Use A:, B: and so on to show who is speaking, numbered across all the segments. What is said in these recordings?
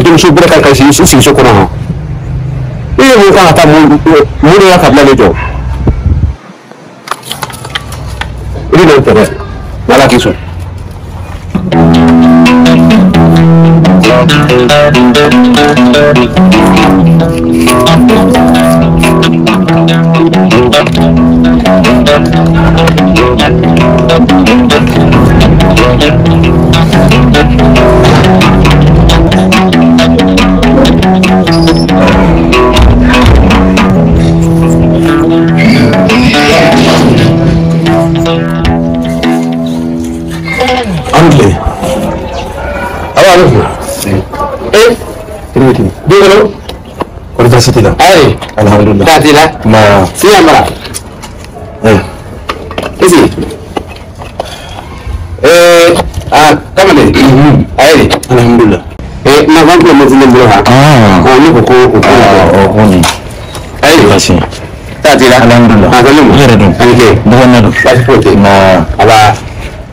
A: Denmuso bɛrɛ kan ka sigi so kɔnɔ hɔn i ye mun kan ka taa mun de y'a ka bila ne jɔ i bɛ n'o tɛ dɛ n'Ala k'i sɔn.
B: Ayi, alhamdulillah.
A: Tati la.
B: Ma.
A: Siya mara.
B: Eh.
A: Isi. Eh, ah, kamale. Ayi.
B: Alhamdulillah.
A: Eh, na van ko mo bolo ha.
B: Ah.
A: Ko ni ko ko ko.
B: Ah, o ko ni.
A: Ayi.
B: Basi.
A: Tati la.
B: Alhamdulillah.
A: Ah, galu.
B: Yɛrɛ dun.
A: Ani ke.
B: Bɔgɔ na dun.
A: Basi foyi tɛ.
B: Ma.
A: Aba.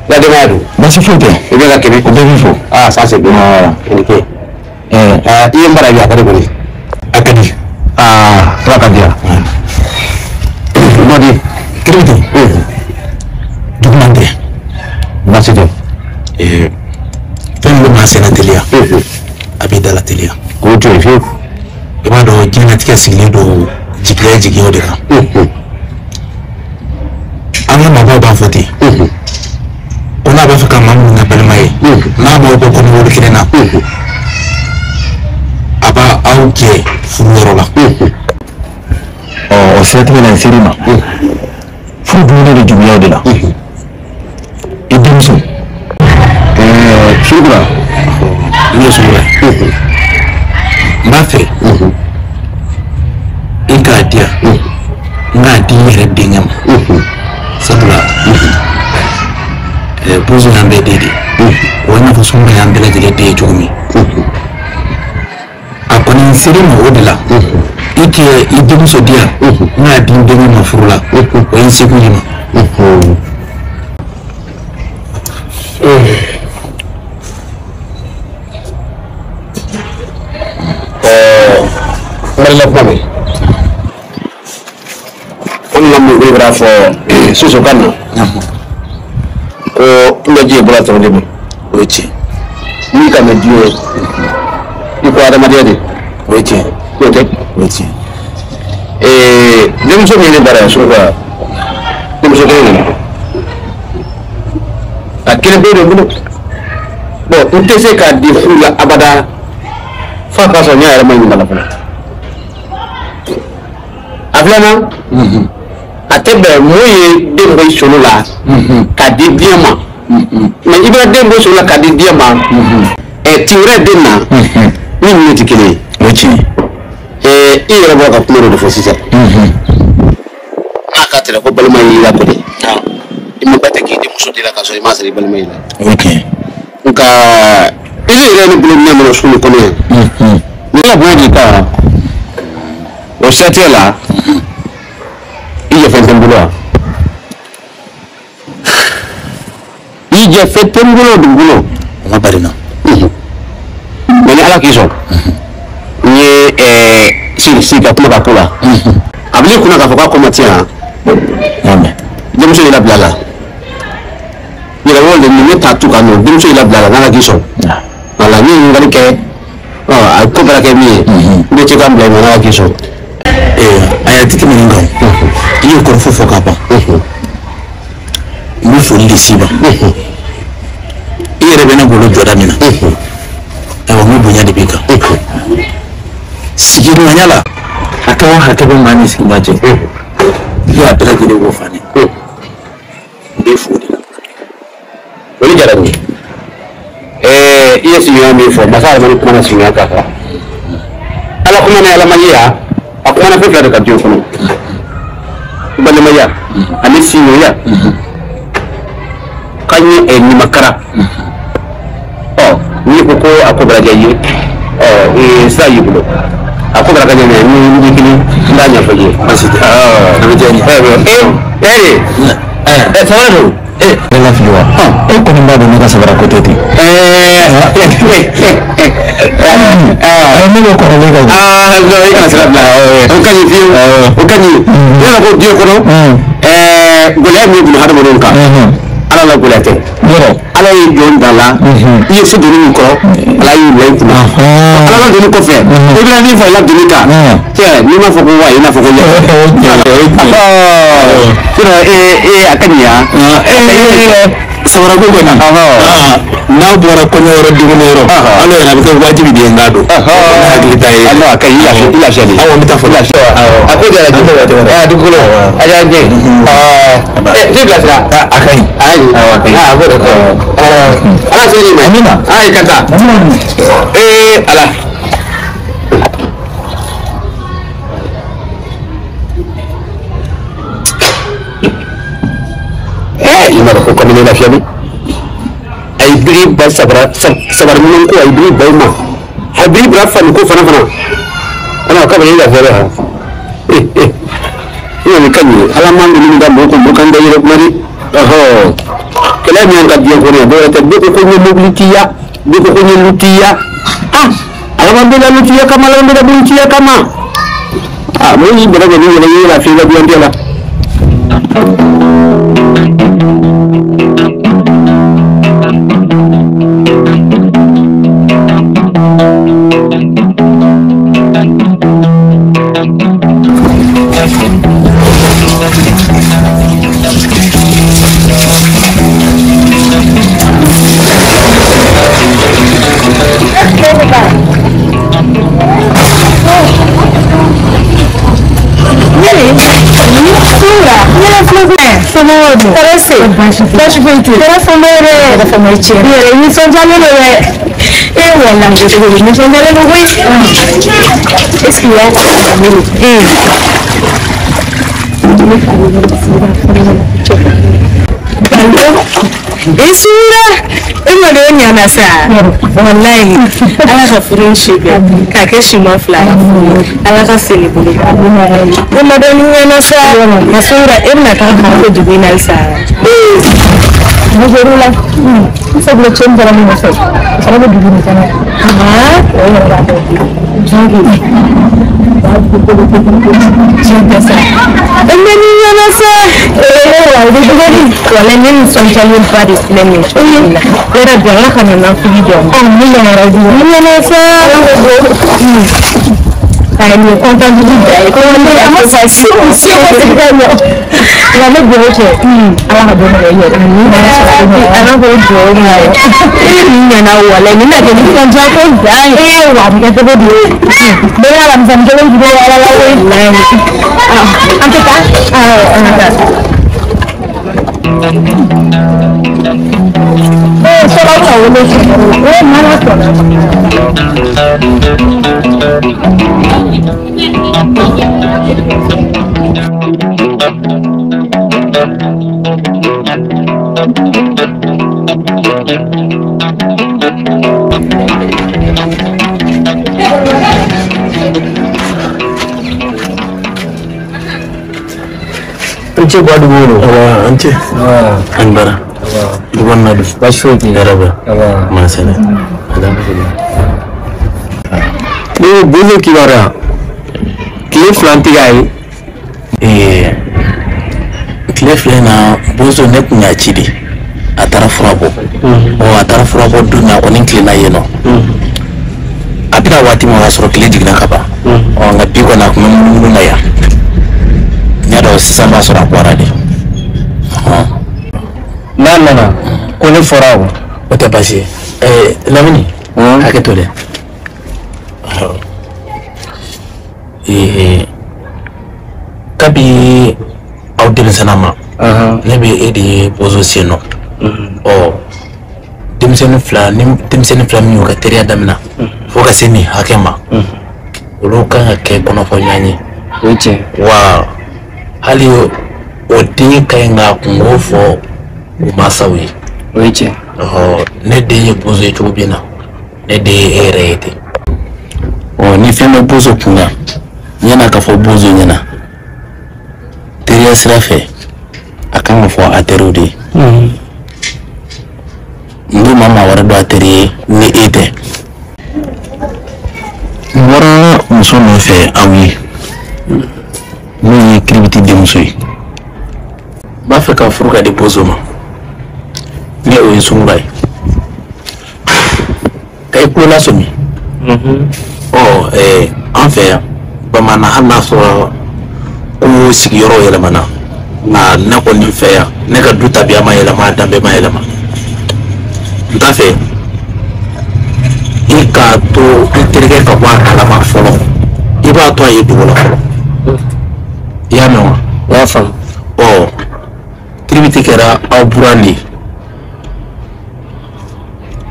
A: La denbaya dun.
B: Basi foyi tɛ.
A: I bɛ ka kɛnɛ.
B: O bɛɛ b'i fo.
A: Ah, ça c'est bien.
B: Ah.
A: Ani ke.
B: Eh.
A: Ah, i ye n bara bi a ka di kɔni.
B: A ka di.
A: Ah, ala ka diya. Mɔdi.
B: Kiribiti. Juguman tɛ.
A: Baasi tɛ.
B: Eh, fɛn min bɛ maa senna teliya. A b'i dala teliya.
A: K'o to yen fiyewu.
B: I b'a dɔn diɲɛlatigɛ sigilen don jigiya jigiyaw de kan. An ka maabaw b'a fɔ ten. Ko n'a b'a fɛ ka maa minnu kɛ balima ye. N'a m'aw bɔ kɔnɔwolo kelen na. A b'a aw jɛ furuyɔrɔ la.
C: Ɔ o siratigɛ la n ser'i ma. Furu dumuni de juguyaw de la. I denmuso.
A: Sukura.
B: N ye sukura ye. N b'a fɛ. I k'a di yan. N k'a di n yɛrɛ denkɛ ma. Sabula. Bozo y'an bɛɛ den de ye. O i n'a fɔ Sukura y'an bɛɛ lajɛlen den ye cogo min. A kɔni ser'i ma o de la. I kɛ i denmuso di yan. N k'a di n denkɛ ma furu la. O ye n seko y'i ma.
A: N balima kuma mɛn. O de la mun b'a fɔ sosokan na. Ko n bɛ ji ye bɔra tɔrɔ de ma.
B: O ye tiɲɛ.
A: N'i ka mɛn diɲɛ ye. I ko adamadenya de.
B: O ye tiɲɛ.
A: N'o tɛ.
B: O ye tiɲɛ.
A: Denmuso min ye ne baara yan Sukura, denmuso kelen de don. A kelen pe de bolo. Bon, n tɛ se k'a di furu la abada f'a k'a sɔrɔ n y'a yɛrɛ ma ɲininka la fɔlɔ. A filanan, a tɛ bɛn mun ye den bɔ i solo la k'a di diɲɛ ma. Mais i bɛ den bɔ i solo la k'a di diɲɛ ma, tin wɛrɛ den na ni ninnu tɛ kelen ye.
C: O ye tiɲɛ ye.
A: I yɛrɛ bɔra ka kuma dɔ de fɔ sisan. N'a ka tɛrɛ ko balima y'i la kɔni. I ma ba tɛ k'i denmuso di la k'a sɔrɔ i m'a sɔrɔ i balima y'i la.
C: O ye tiɲɛ ye.
A: Nka i yɛrɛ ye ne bolo minɛ min su nin kɔnɔ yan. Ni ka bonya di kan o siratigɛ la i jɛ fɛn tɛ n bolo wa? I jɛ fɛn tɛ n bolo dugukolo.
B: O ma bari n na.
A: Mais ni Ala k'i sɔn. N ye sigi ka kuma ka ko la. A bɛ ne kunna k'a fɔ k'a ko ma tiɲɛ yan. Denmuso y'i labila la. Yɛrɛ wolo de ne t'a tu ka nɔ denmuso y'i labila la n'Ala k'i sɔn. Wala n ye ɲininkali kɛ a ko bɛɛ kɛ min ye n bɛ cɛ ka bila i ma n'Ala k'i sɔn.
B: A y'a tigi minnu kan i y'o kɔrɔfɔ fɔ ka ban. N bɛ foli de s'i ma. I yɛrɛ bɛ ne bolo jɔda min na. Ayiwa n ko bonya de b'i kan. Sigiɲɔgɔnya la hakɛ o hakɛ bɛ maa ni sigiɲɔgɔn cɛ i y'a bɛɛ lajɛlen k'o fa ne n bɛ fo de la.
A: O de diyara n ye. I ye sigiɲɔgɔn min fɔ masa yɛrɛ kumana sigiɲɔgɔn kan kan ala kumana alamaya a kumana fɛn fila de kan diɲɛ kɔnɔ balimaya ani sigiɲɔgɔnya ka ɲɛ nimakara ɔ n'i ko ko a ko bɛɛ lajɛ ye ɔ sira y'i bolo a ko bɛɛ lajɛ ɲɛ ni ni kelen n b'a ɲɛfɔ i ye.
B: Baasi tɛ. A bɛ diya n ye.
A: Sabara don.
C: Ne la fili wa? E kɔni b'a dɔn ne ka sabara ko tɛ ten. Ne bɛ kɔrɔlen ka bɔ.
A: Non, i kana sira bila. O ka ɲi fiyewu. O ka ɲi. Ne yɛrɛ ko diɲɛ kɔnɔ. Gɛlɛya min bɛ hadamadenw kan. Ala la gɛlɛya tɛ.
C: Yɔrɔ.
A: Ala ye jɔn da la. I ye so donni min kɔrɔ. Ala y'i bila i kunna. Ala la donni kɔfɛ. I bɛna min fɔ i la donni kan. Cɛ n'i m'a fɔ ko wa i n'a fɔ ko ɲɛ. Sinon a ka ɲi yan.
B: Sabara ko kɔni n'a bɔra kɔɲɔyɔrɔ dumuni yɔrɔ ala yɛrɛ a bɛ kɛ wajibi de ye n k'a don ne hakili t'a ye.
A: A ka ɲi i lafiyalen.
B: Awɔ n bɛ taa fɔlɔ.
A: A ko diyara n ye. Dugukolo a diyara n ye. T'i bilasira.
B: A ka ɲi.
A: Ayi.
B: Awɔ a ka ɲi.
A: A ko de ko. Ala se n'i ma.
C: Amina.
A: Ayi ka taa. Ala. I m'a dɔn ko kamalen lafiyalen a ye biri ba sabara sabara minɛn ko a ye biri ba i ma a ye biri bila fani ko fana fana ala kamalen lafiyalen ha i kɔni ka ɲi ala man deli ka mɔgɔ ko mɔgɔ kan da yɛrɛ kuma di ɔhɔ kɛlɛ min y'an ka diɲɛ kɔnɔ yan dɔwɛrɛ tɛ bɛɛ ko ko n ye mobili tiya bɛɛ ko ko n ye lutiya ah ala man bɛ la lutiya kama ala man bɛ la lutiya kama ah mun y'i bɛrɛ bɛn ni yɛrɛ ye lafiya i ka diɲɛ la.
D: Baasi foyi tɛ. Yɛrɛ fama yɛrɛ. Yɛrɛ fama ye tiɲɛ. Yɛrɛ nisɔndiyalen don dɛ. E wala cogo di nisɔndiyalen don koyi. Est ce que i y'a ne sura e ma dɔn ɲana sa walayi ala ka furu in si bɛn k'a kɛ siman fila ye ala ka seli bolo e ma dɔn ɲana sa nka sura e bɛna taa baara dugu in na halisa.
E: Musoru la sabula cɛ min taara ne nɔfɛ o fana bɛ dugu in kɔnɔ o yɛrɛ b'a dɔn
D: tiɲɛ tɛ sa e ma ni ɲana sa wa o bɛ cogo di walayi ne nisɔndiyalen ba de filɛ nin ye cogo min na yɛrɛ bi ala ka na nafigi dɔn ni ɲana sa ala ko ko ayi nin ye kɔntan jugu da ye ko ne a ma sa si si ko se ka ɲɛ
E: nka ne dugawu kɛ ala ka don nɔgɔya i yɛrɛ
D: ala k'o dugawu ma ye e ni ɲana walayi nin na kɛ nisɔndiya ko dan ye
E: ee wa a bɛ kɛ cogo di bɛɛ y'a lamisɛnnin kelen jugu ye ala la koyi an tɛ taa
D: awɔ an ka taa.
E: Ee sɔrɔ ka wele ee mana sɔrɔ.
A: N ce bɔ dugu kɔnɔ.
B: Awa an ce. An bara. Dugu na don.
A: Baasi foyi tɛ.
B: Hɛrɛ bɛ. Ma sɛnɛ. Alhamdulilayi.
A: Ne ko bozo kibaruya tile fila n tɛ k'a ye.
B: Tile fila in na bozo ne tun y'a ci de a taara fura bɔ. Ɔ a taara fura bɔ don min a kɔni tilenna yen nɔ. A bɛna waati min o y'a sɔrɔ tile jiginna ka ban. Ɔ nka bi kɔni a tun bɛ munumunu na yan. N y'a dɔn sisan b'a sɔrɔ a bɔra de.
A: N'a nana ko ne fɔra o.
B: O tɛ baasi ye. Lamini. Hakɛ to dɛ. Kabi aw denmisɛnna ma ne bɛ e de ye bozo sen nɔ ɔ denmisɛnnin fila ni denmisɛnnin fila min y'u ka teriya daminɛ fo ka se nin hakɛ ma olu kan ka kɛ kɔnɔfɔ ɲɔgɔn ye.
A: O ye tiɲɛ.
B: Wa hali o den ka ɲi k'a kungo fɔ u mansaw ye.
A: O ye tiɲɛ.
B: Ɔhɔ, ne den ye bozo ye cogo min na, ne den ye e yɛrɛ ye ten. Ɔ ni fɛn bɛ bozo kun na, yan'a ka fɔ bozo ɲɛna teriya sira fɛ, a kan ka fɔ a teriw de ye. N dun ma maa wɛrɛ dɔn a teri ye ni e tɛ. N bɔra muso nɔfɛ aw ye n'o ye Kiribiti denmuso ye. N b'a fɛ ka furu ka di bozo ma, ni o ye sunkuruba ye ka i kulo lasɔmi. Ɔ an fɛ yan bamanan, hali n'a sɔrɔ ko sigiyɔrɔ yɛlɛmana, nka ne kɔni fɛ yan, ne ka du tabiya ma yɛlɛma, a danbe ma yɛlɛma. N t'a fɛ i k'a to i terikɛ ka bɔ a kalama fɔlɔ, i b'a to a ye dugu la fɔlɔ. I y'a mɛn wa?
A: N y'a faamu.
B: Ɔ Kiribiti kɛra aw buran de ye,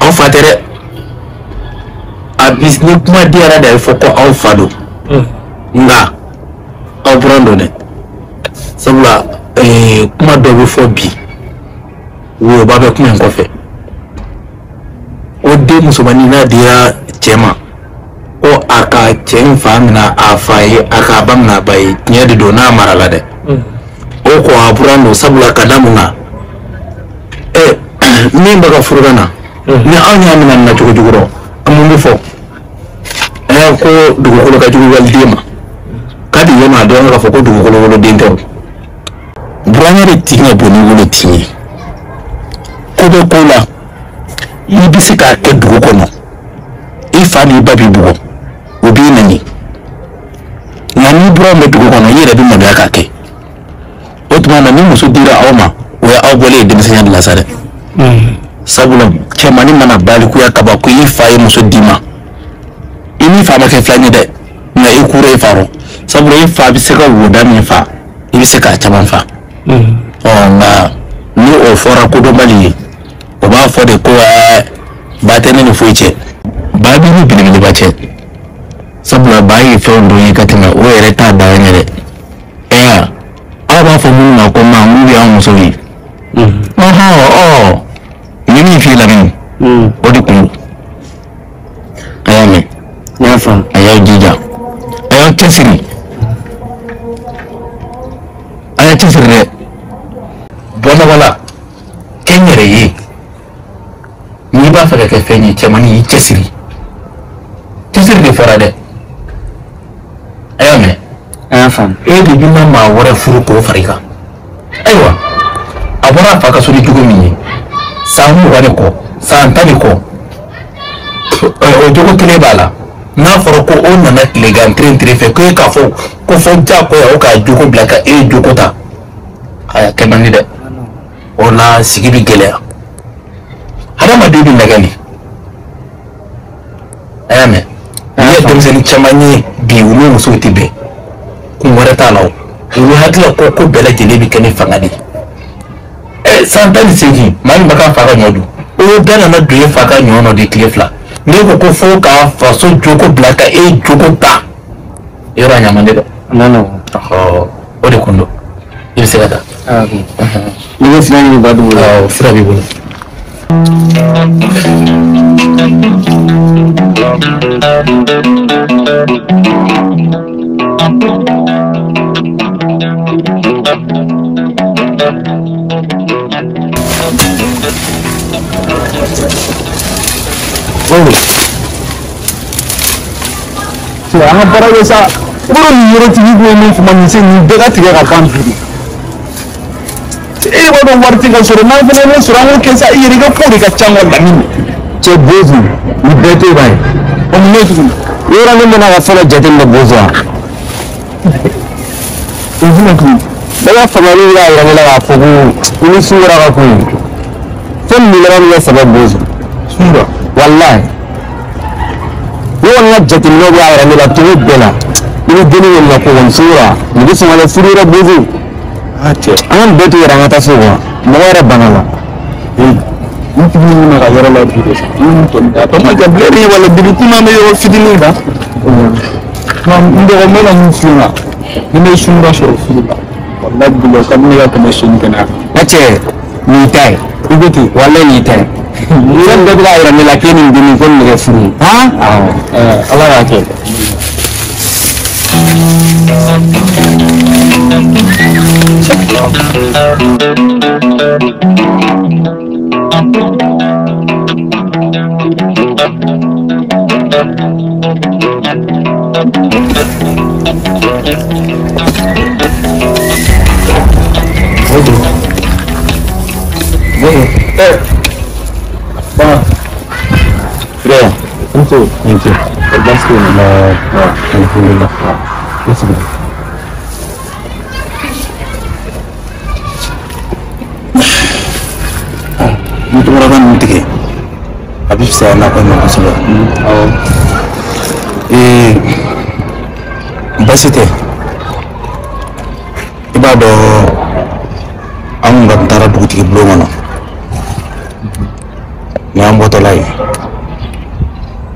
B: aw fa tɛ dɛ. A bi ni kuma diyara de, a bɛ fɔ ko aw fa don, nka aw buran don dɛ. Sabula kuma dɔ bɛ fɔ bi, woba bɛ kuma in kɔfɛ. O den musomannin n'a dira cɛ ma ko a ka cɛ in fa minɛ a fa ye, a k'a ba minɛ a ba ye, tiɲɛ de don n'a mara la dɛ. O ko a buran don, sabula ka da mun kan? Min bɛ ka furu ka na, ni anw y'a minɛ nin na cogo jugu rɔ, an mun bɛ fɔ? Ko dugukolo ka jugu waliden ma k'a di yen ma, a dɔn k'a fɔ ko dugukolo woloden tɛ. O buranya de tin ka bon ni wolo tin ye. Ko bɛ ko la, i bɛ se k'a kɛ dugu kɔnɔ, i fa n'i ba b'i bugɔ, o b'i nɛni, nka n'i buranw bɛ dugu kɔnɔ, i yɛrɛ bɛ maloya k'a kɛ. O tuma na, ni muso dira aw ma, o ye aw bɔlen ye denmisɛnya de la sa dɛ. Sabula cɛmannin mana balikuya kaban ko i fa ye muso d'i ma, i n'i fa ma kɛ filan ye dɛ, nka i kura i fa rɔ, sabula i fa bɛ se ka woda min fa, i bɛ se k'a caman fa. Ɔ nka ni o fɔra kodɔnbali ye, o b'a fɔ de ko ba tɛ ne ni foyi cɛ, ba b'i ni belebeleba cɛ, sabula ba ye fɛnw dɔn ye ka tɛmɛ o yɛrɛ t'a da ɲɛ dɛ. Aw b'a fɔ minnu ma ko ma, mun bɛ anw musow ye? Ɔhɔn, ɔ ni min f'i lamini, o de kun don. A y'a mɛn?
A: N y'a faamu.
B: A y'aw jija, a y'aw cɛsiri, a y'a cɛsiri dɛ. Bɔnɔgɔ la, kɛ n yɛrɛ ye. N'i b'a fɛ ka kɛ fɛn ye, cɛmannin, y'i cɛsiri. Cɛsiri de fɔra dɛ. A y'a mɛn?
A: A y'a faamu.
B: E de bɛna maa wɛrɛ furu k'o fara i kan. Ayiwa, a bɔra a fa ka so ni cogo min ye san 20 ni kɔ, san 10 ni kɔ, o jogo kelen b'a la. N'a fɔra ko o nana tilegan tere tere fɛ ko e k'a fɔ ko fɔ diyagoya o k'a jogo bila ka e jogo ta, a kɛ man di dɛ. O la sigi bɛ gɛlɛya, hadamaden bɛ nɛgɛ de. A y'a mɛn? N'i ye denmisɛnnin caman ye bi, olu musow tɛ bɛn, kun wɛrɛ t'a la. O olu hakili la ko ko bɛɛ lajɛlen bɛ kɛ ni fanga de ye. San 18, maa min bɛ k'a fa ka ɲɔ dun, o bɛɛ nana don e fa ka ɲɔ nɔ de tile fila. N'e ko ko fo k'a faso jogo bila ka e jogo ta, yɔrɔ a ɲa man di dɛ.
A: A ma nɔgɔn.
B: Ɔhɔ, o de kun don. I bɛ se ka taa.
A: Ah, ok. Ne bɛ sira ɲini ba dugu la.
B: Awɔ, sira b'i bolo.
C: An ka baara kɛ sa. I b'a dɔn nin yɔrɔtigi ko ye min fɔ ma nin se nin bɛɛ ka tigɛ ka ban bi de. E b'a dɔn wari tɛ ka sɔrɔ, n'an fana y'o sɔrɔ, an k'o kɛ sa. I yɛrɛ i ka ko de ka ca wa lamini.
A: Cɛ bozo, nin bɛɛ t'e ba ye.
C: O mun ye tuguni?
A: Yɔrɔ ne bɛna ka fɔlɔ jateminɛ bozo wa.
C: O jumɛn tuguni?
A: Ne ka faamuyali bɛ k'a yira ne la k'a fɔ ko i ni sungura ka ko ye. Fɛn min laban bɛ kɛ sɛbɛ bozo.
C: Sungura?
A: Walayi. Ne kɔni ka jateminɛw bɛ k'a yira ne la cogo bɛɛ la. I Ni denni kɔni ka ko kɔni sungura nin bɛ sɔn ka kɛ furu yɛrɛ bozo.
C: A cɛ.
A: An ka nin bɛɛ to yɛrɛ an ka taa so kuwa. Mɔgɔ yɛrɛ banna la.
C: N tun bɛ na ka yɔrɔ la bi de sa. N tɔ a tɔ ma jan bilen de wala dibi kun an bɛ yɔrɔ fitinin kan. Nka n dɔgɔ n bɛna mun f'i ɲɛna ni ne ye sungura sɔrɔ furu la walahi bilahi o ka di ne ka tɛmɛ sini kɛnɛ kan.
A: Ne cɛ nin ta ye.
C: I ko ten.
A: Walahi nin ta ye. Fɛn bɛɛ bɛ k'a yira ne la k'e ni nin dennin ko nin bɛ kɛ furu ye.
C: Han?
A: Awɔ.
C: Ala k'a kɛ.
A: Frère, Thank you. Alhamdulillah.
B: Ni tɔgɔra ninnu tigɛ a bɛ fisaya n'a kɔni ma kosɛbɛ. Baasi tɛ i b'a dɔn an kun taara dugutigi bulon kɔnɔ ni an bɔtɔla ye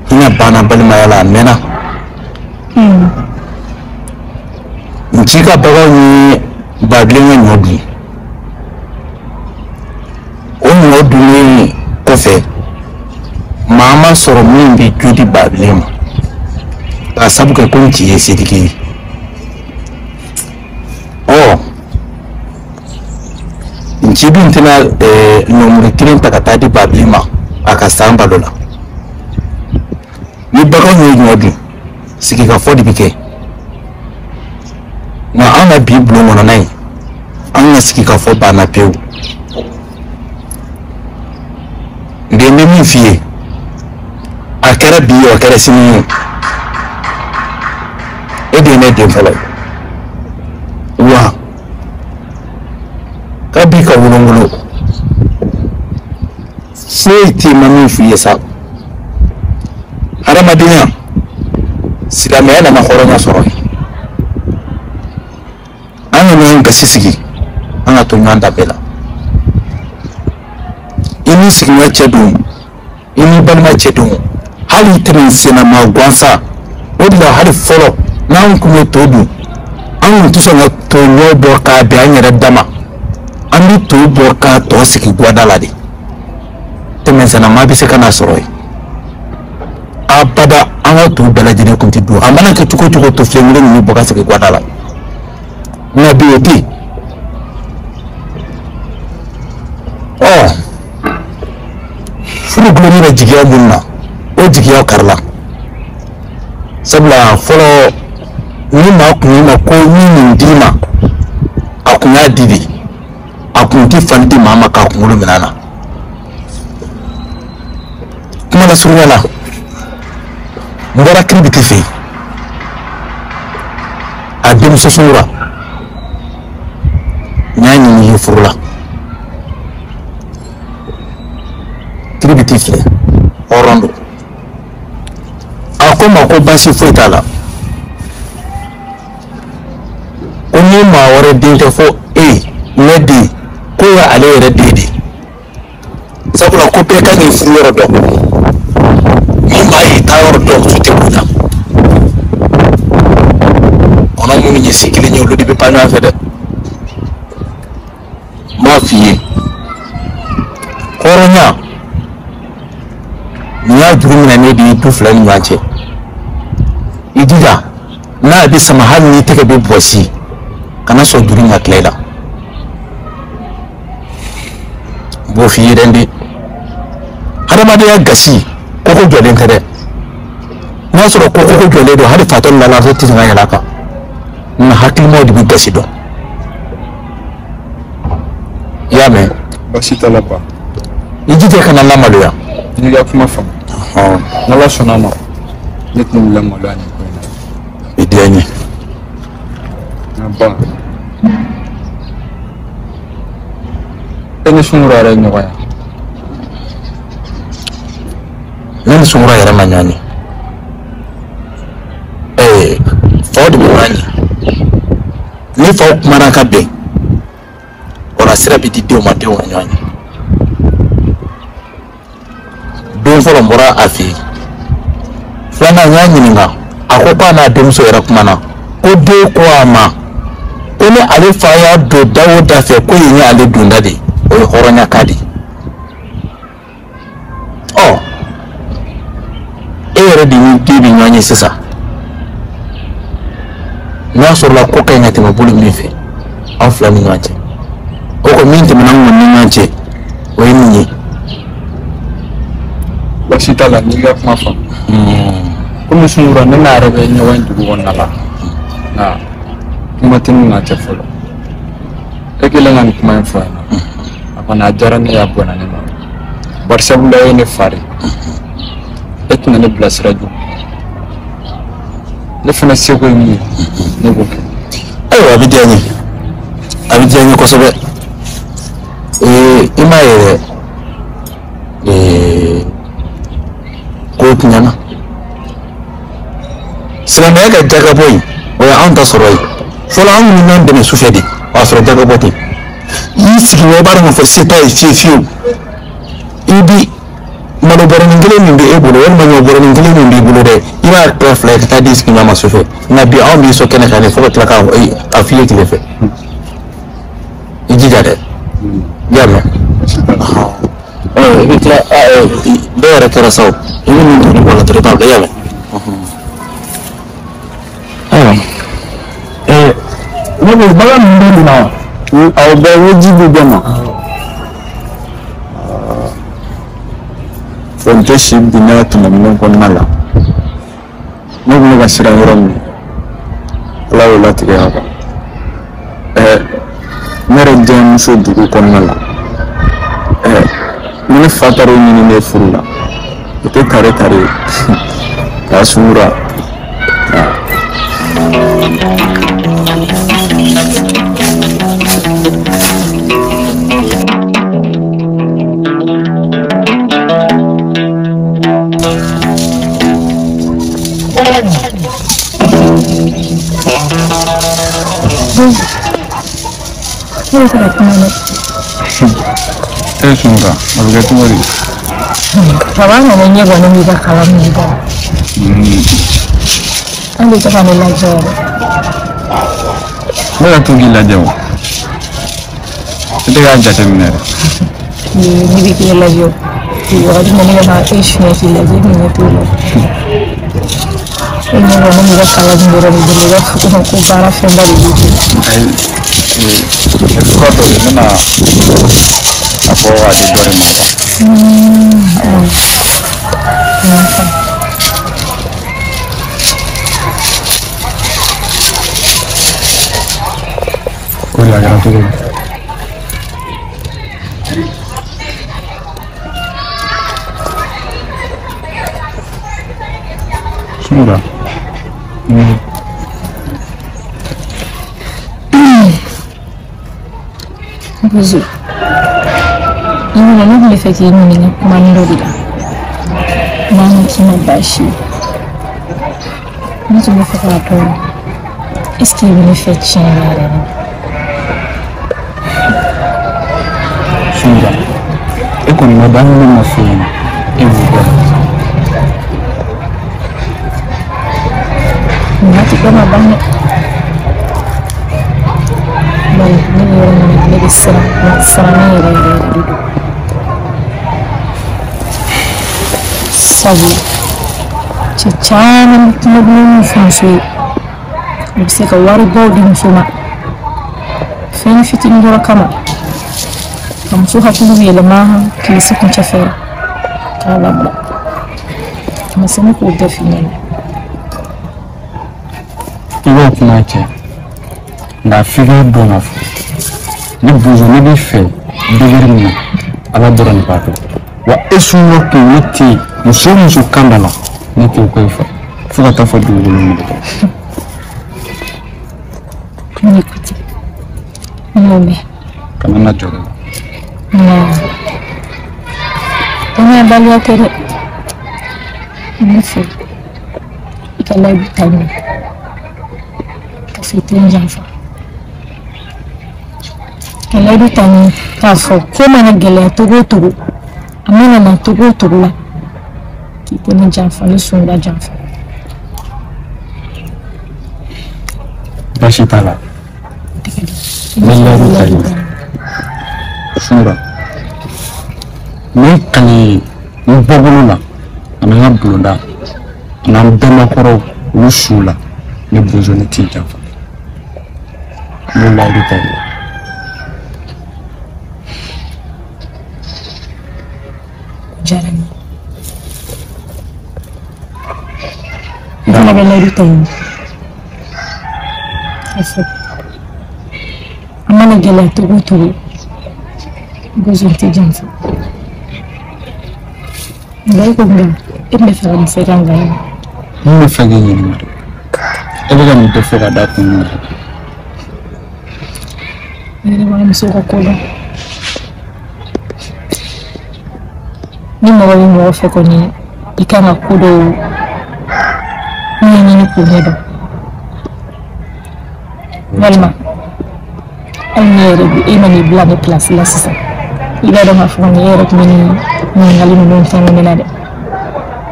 B: hinɛ banna balimaya la a mɛnna. Nci ka baganw ye Babilen ka ɲɔ dun. O ɲɔ dunnen kɔfɛ maa ma sɔrɔ min bɛ jo di Babilen ma k'a sabu kɛ ko nci ye setigi ye. Ɔ nci dun tɛna ɲɔmuru kelen ta ka taa di Babilen ma a ka san balo la. Ni baganw ye ɲɔ dun sigikafɔ de bɛ kɛ. Nka an ka bi bulon kɔnɔna in an ka sigikafɔ banna pewu. N den bɛ min f'i ye a kɛra bi ye a kɛra sini ye e de ye ne den fɔlɔ ye wa kabi ka wolongolo foyi tɛ ma min f'i ye sa. Hadamadenya silamɛya nana hɔrɔnya sɔrɔ yen. An ka ɲɔgɔn gasi sigi an ka to ɲɔgɔn da bɛɛ la. I ni sigiɲɔgɔn cɛ don i ni balima cɛ don hali tɛmɛ senna gansan o de la hali fɔlɔ n'an kun ye to dun an kun tɛ sɔn ka to ɲɔ bɔ k'a bɛn an yɛrɛ dama an bɛ to bɔ k'a tɔ sigi gada la de tɛmɛ senna bɛ se ka na sɔrɔ yen. Abada an ka to bɛɛ lajɛlen kun tɛ dun a mana kɛ cogo o cogo to filen kelen ninnu bɔ ka sigi gada la nka bi o tɛ yen. Ɔ furu gulonnen bɛ jigiya minnu na o jigiya karila sabula fɔlɔ ni maa kun y'i ma ko ni nin d'i ma a kun y'a di de a kun tɛ fali di maa ma k'a kunkolo minɛ a la. Kuma lasurunya la n bɔra kiribiti fɛ yen a denmuso sungura n y'a ɲini i ye furu la. Kiribiti filɛ hɔrɔn don a ko n ma ko baasi foyi t'a la ko ni maa wɛrɛ den tɛ fo e ne den k'o ye ale yɛrɛ den de ye sabula ko bɛɛ kan k'i furu yɔrɔ dɔn ni maa y'i taa yɔrɔ dɔn su tɛ bonya kɔnɔ minnu ye si kelen ye olu de bɛ pan ɲɔgɔn fɛ dɛ. N b'a f'i ye hɔrɔnya nin y'a juru minɛ ne de ye du fila ni ɲɔgɔn cɛ i jija n'a bɛ sama hali n'i tɛgɛ bɛ bɔsi kana sɔn juru in ka tila i la n b'o f'i ye dɛ n den hadamadenya gasi koko jɔlen tɛ dɛ n'a sɔrɔ ko koko jɔlen don hali fatɔ lalatɔ tɛ se ka yɛlɛ a kan nka hakilimaw de bɛ gasi dɔn i y'a mɛn.
C: Baasi t'a la ba.
B: I jija kana lamaloya.
C: N'i ka kuma faamu. N'Ala sɔnna a ma ne tɛna lamaloya nin ko in na.
B: I diya n ye.
C: Nka ba e ni Sungura yɛrɛ ye ɲɔgɔn ye.
B: Ne ni Sungura yɛrɛ ma ɲɔgɔn ye. Faw de bɛ ɲɔgɔn Ni faw kumana ka bɛn, o la sira bɛ di denw ma, denw ka ɲɔgɔn ye. Don fɔlɔ n bɔra a fɛ yen, filanan n y'a ɲininka, a ko k'a n'a denmuso yɛrɛ kumana, ko den ko a ma ko ni ale fa y'a don da o da fɛ, ko yen ye ale donda de ye, o ye hɔrɔnya kan de ye. Ɔ e yɛrɛ de ni den bɛ ɲɔgɔn ye sisan, n'a sɔrɔla ko ka ɲi ka tɛmɛ bolo min fɛ aw fila ni ɲɔgɔn cɛ, o ko min tɛmɛna an kɔni ni ɲɔgɔn cɛ, o ye nin ye.
C: Baasi t'a la, n'i ka kuma faamu. Komi Sungura ne n'a yɛrɛ bɛ ɲɔgɔn ye dugu kɔnɔna la, nka kuma tɛ ne n'a cɛ fɔlɔ. E kɛlen ka nin kuma in fɔ a ɲɛna, a kɔni a diyara ne ye, a bɔnna ne ma. Bari sabula e ye ne fa de ye, e tɛna ne bilasira jugu. Ne fana seko ye min ye, ne b'o kɛ.
B: Ayiwa, a bɛ diya n ye, a bɛ diya n ye kosɛbɛ. I m'a ye dɛ, ko tiɲɛna silamɛya ka jagabɔ in, o ye anw ta sɔrɔ ye. Fɔlɔ an kun bɛ ɲɔgɔn dɛmɛ sufɛ de, o y'a sɔrɔ jagabɔ tɛ. I sigi i b'a dɔn k'a fɔ se t'a ye fiyewu fiyewu, i bi malo bɔrɔnin kelen min bɛ e bolo walima ɲɔ bɔrɔnin kelen min b'i bolo dɛ, i b'a tila fila ye ka taa di sigiɲɔgɔn ma sufɛ. Nka bi anw b'i sɔn kɛnɛ kan de fo ka tila k'a f'i ye tile fɛ. I jija dɛ, i y'a mɛn? I bɛ tila dɔw yɛrɛ kɛra sa o, i bɛ min tɔnɔ bɔ a la dɔrɔn i b'a bila, i y'a mɛn? Ayiwa,
C: ne ko bagan ninnu bɛ mun na wa? Awɔ, bɛɛ n ye ji di bɛɛ ma. Fɛn tɛ si bi ne ka tɔmɔminɛn kɔnɔna la. Ne kun bɛ ka siran yɔrɔ min, Ala y'o latigɛ ka ban. Ne yɛrɛ diyamuso dugu kɔnɔna la, ni ne fa taara o ɲini ne furu la, o tɛ tare tare ye k'a Sungura.
E: Ne bɛ se ka kuma dɛ.
C: E Sungura, a bɛ kɛ cogo di?
E: Baba nana ɲɛ bɔ ne b'i ka kalan min da. An bɛ to ka ne lajɛ yɛrɛ.
C: Ne ka to k'i lajɛ o. E tɛ k'a jateminɛ dɛ.
E: Ne bɛ k'i lajɛ o. Wagati min ne bɛ ka e suɲɛ k'i lajɛ, e bɛ ɲɛ t'o la. E ɲɛ bɔ ne b'i ka kalan min dɔrɔn de bolo, i b'a fɔ ko baara fɛnba de b'i bolo.
C: Ayi, ne fura dɔ de bɛna a bɔ a di dɔ de ma quoi. O de a kɛra cogo di? Sungura.
E: Bozo, ne tun bɛ fɛ k'i ɲininka kuma dɔ de la, n'a ma k'i ma baasi ye. Ne tun bɛ fɛ k'a dɔn, est ce que i bɛ ne fɛ tiɲɛ yɛrɛ yɛrɛ la?
C: Sungura, e kɔni ma ban ne ma f'i ɲɛna, e b'o dɔn.
E: Maa ti dɔn ka ban dɛ. Bari ne bɛ yɔrɔ min na, ne bɛ siran, wa siranna yɛrɛ yɛrɛ yɛrɛ de don. Sabu cɛ caman bɛ kuma dumanw fɔ muso ye, u bɛ se ka waribaw di muso ma fɛn fitinin dɔrɔn kama, ka muso hakili yɛlɛma kile se kuncɛ fɛ k'a labila. A ma se ne k'o bɛɛ f'i ɲɛna.
C: I b'o kuma cɛ, nka f'i k'a dɔn k'a fɔ ne Bozo, ne b'i fɛ degré min na, Ala dɔrɔn de b'a dɔn. Wa e Sungura kun ne tɛ yen, muso o muso kan da la, ne t'o ko e fɛ fo ka taa fɔ dugukolo minɛ.
E: Ne ko ten, n y'o mɛn.
C: Kana na jɔ dɛ.
E: Nka danayabaliya tɛ dɛ. Ne fɛ i ka layidu ta ɲɛ, ka sɔrɔ i tɛ n janfa. Ka layidu ta n ye k'a fɔ ko mana gɛlɛya togo o togo, a mana na togo o togo la, k'i tɛ ne janfa, ne Sunkuruba janfa.
C: Baasi t'a la. N bɛ layidu ta i ye. Sunkuruba, n bɛ kali n bɔbolo la ani n ka bulonda ani an bɛnbakɔrɔw olu su la, ne Bozo ne t'i janfa. N bɛ layidu ta i ye.
E: O diyara n ye. N fana bɛ layidu ta i ye. K'a fɔ a mana gɛlɛya togo o togo, Bozo n t'i janfa. Nka e ko nka e tun bɛ fɛ ka mun fɔ i ka nka ye?
C: N bɛ fɛ k'i ɲininka de. E bɛ ka nin bɛɛ fɔ ka da kun jumɛn kan?
E: Ne yɛrɛ b'a muso ka ko dɔn. Ni mɔgɔ bɛ mɔgɔ fɛ kɔni, i kan ka ko dɔw ɲɛɲini k'o ɲɛdɔn. Walima hali ne yɛrɛ bi e ma n'i bila ne pilasi la sisan, i b'a dɔn k'a fɔ kɔni e yɛrɛ tun bɛ nin ɲininkali ninnu fɛn ne la dɛ.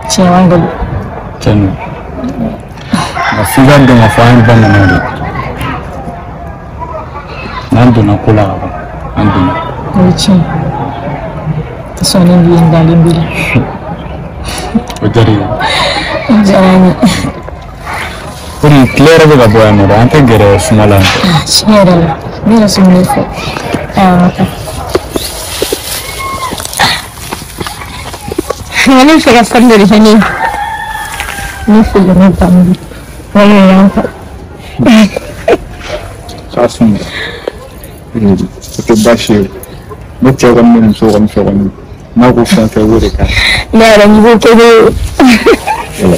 E: Tiɲɛ wa nkalon?
C: Tiɲɛ don. Nka f'i ka dɔn k'a fɔ an ye bamananw de ye. N'an donna ko la ka ban, an donna.
E: O ye tiɲɛ ye. I sɔnnen b'i ye ntalen b'i la.
C: O diyara i ye.
E: O diyara n ye.
C: O de tile yɛrɛ bɛ ka bɔ yan nɔ dɛ, an tɛ gɛrɛ suma la yan.
E: Tiɲɛ yɛrɛ la, ne yɛrɛ sɔminen fɛ. Ayiwa, an ka taa. Nka ne bɛ fɛ ka fɛn dɔ de kɛ ne ye. Ne fili ne ba min wala y'an fa.
C: K'a sun o tɛ baasi ye. Ne cɛ kɔni bɛ muso kɔni fɛ kɔni, n'a ko fɛn fɛn o de ka ɲi.
E: Ne yɛrɛ n'i ko kelen ye.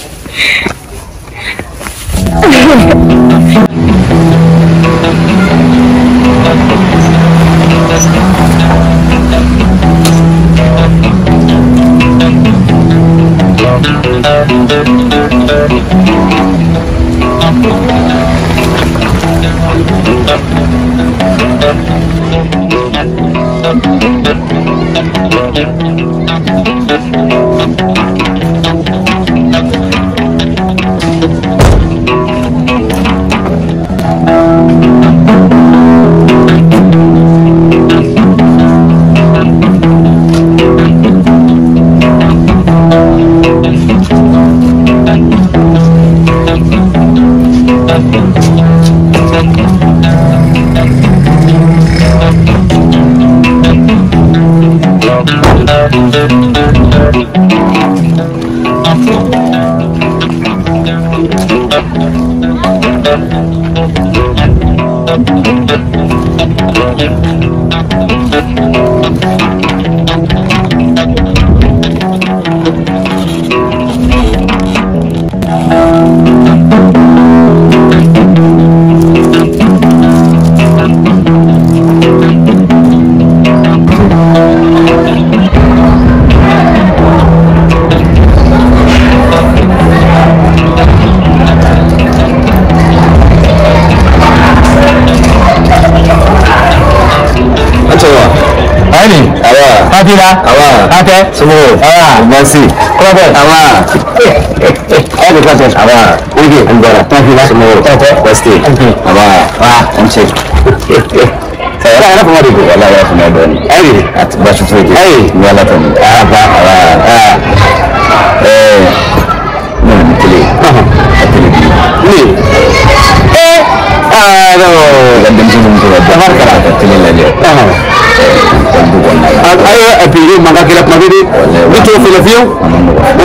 A: Merci. Awa. Awa. Awa.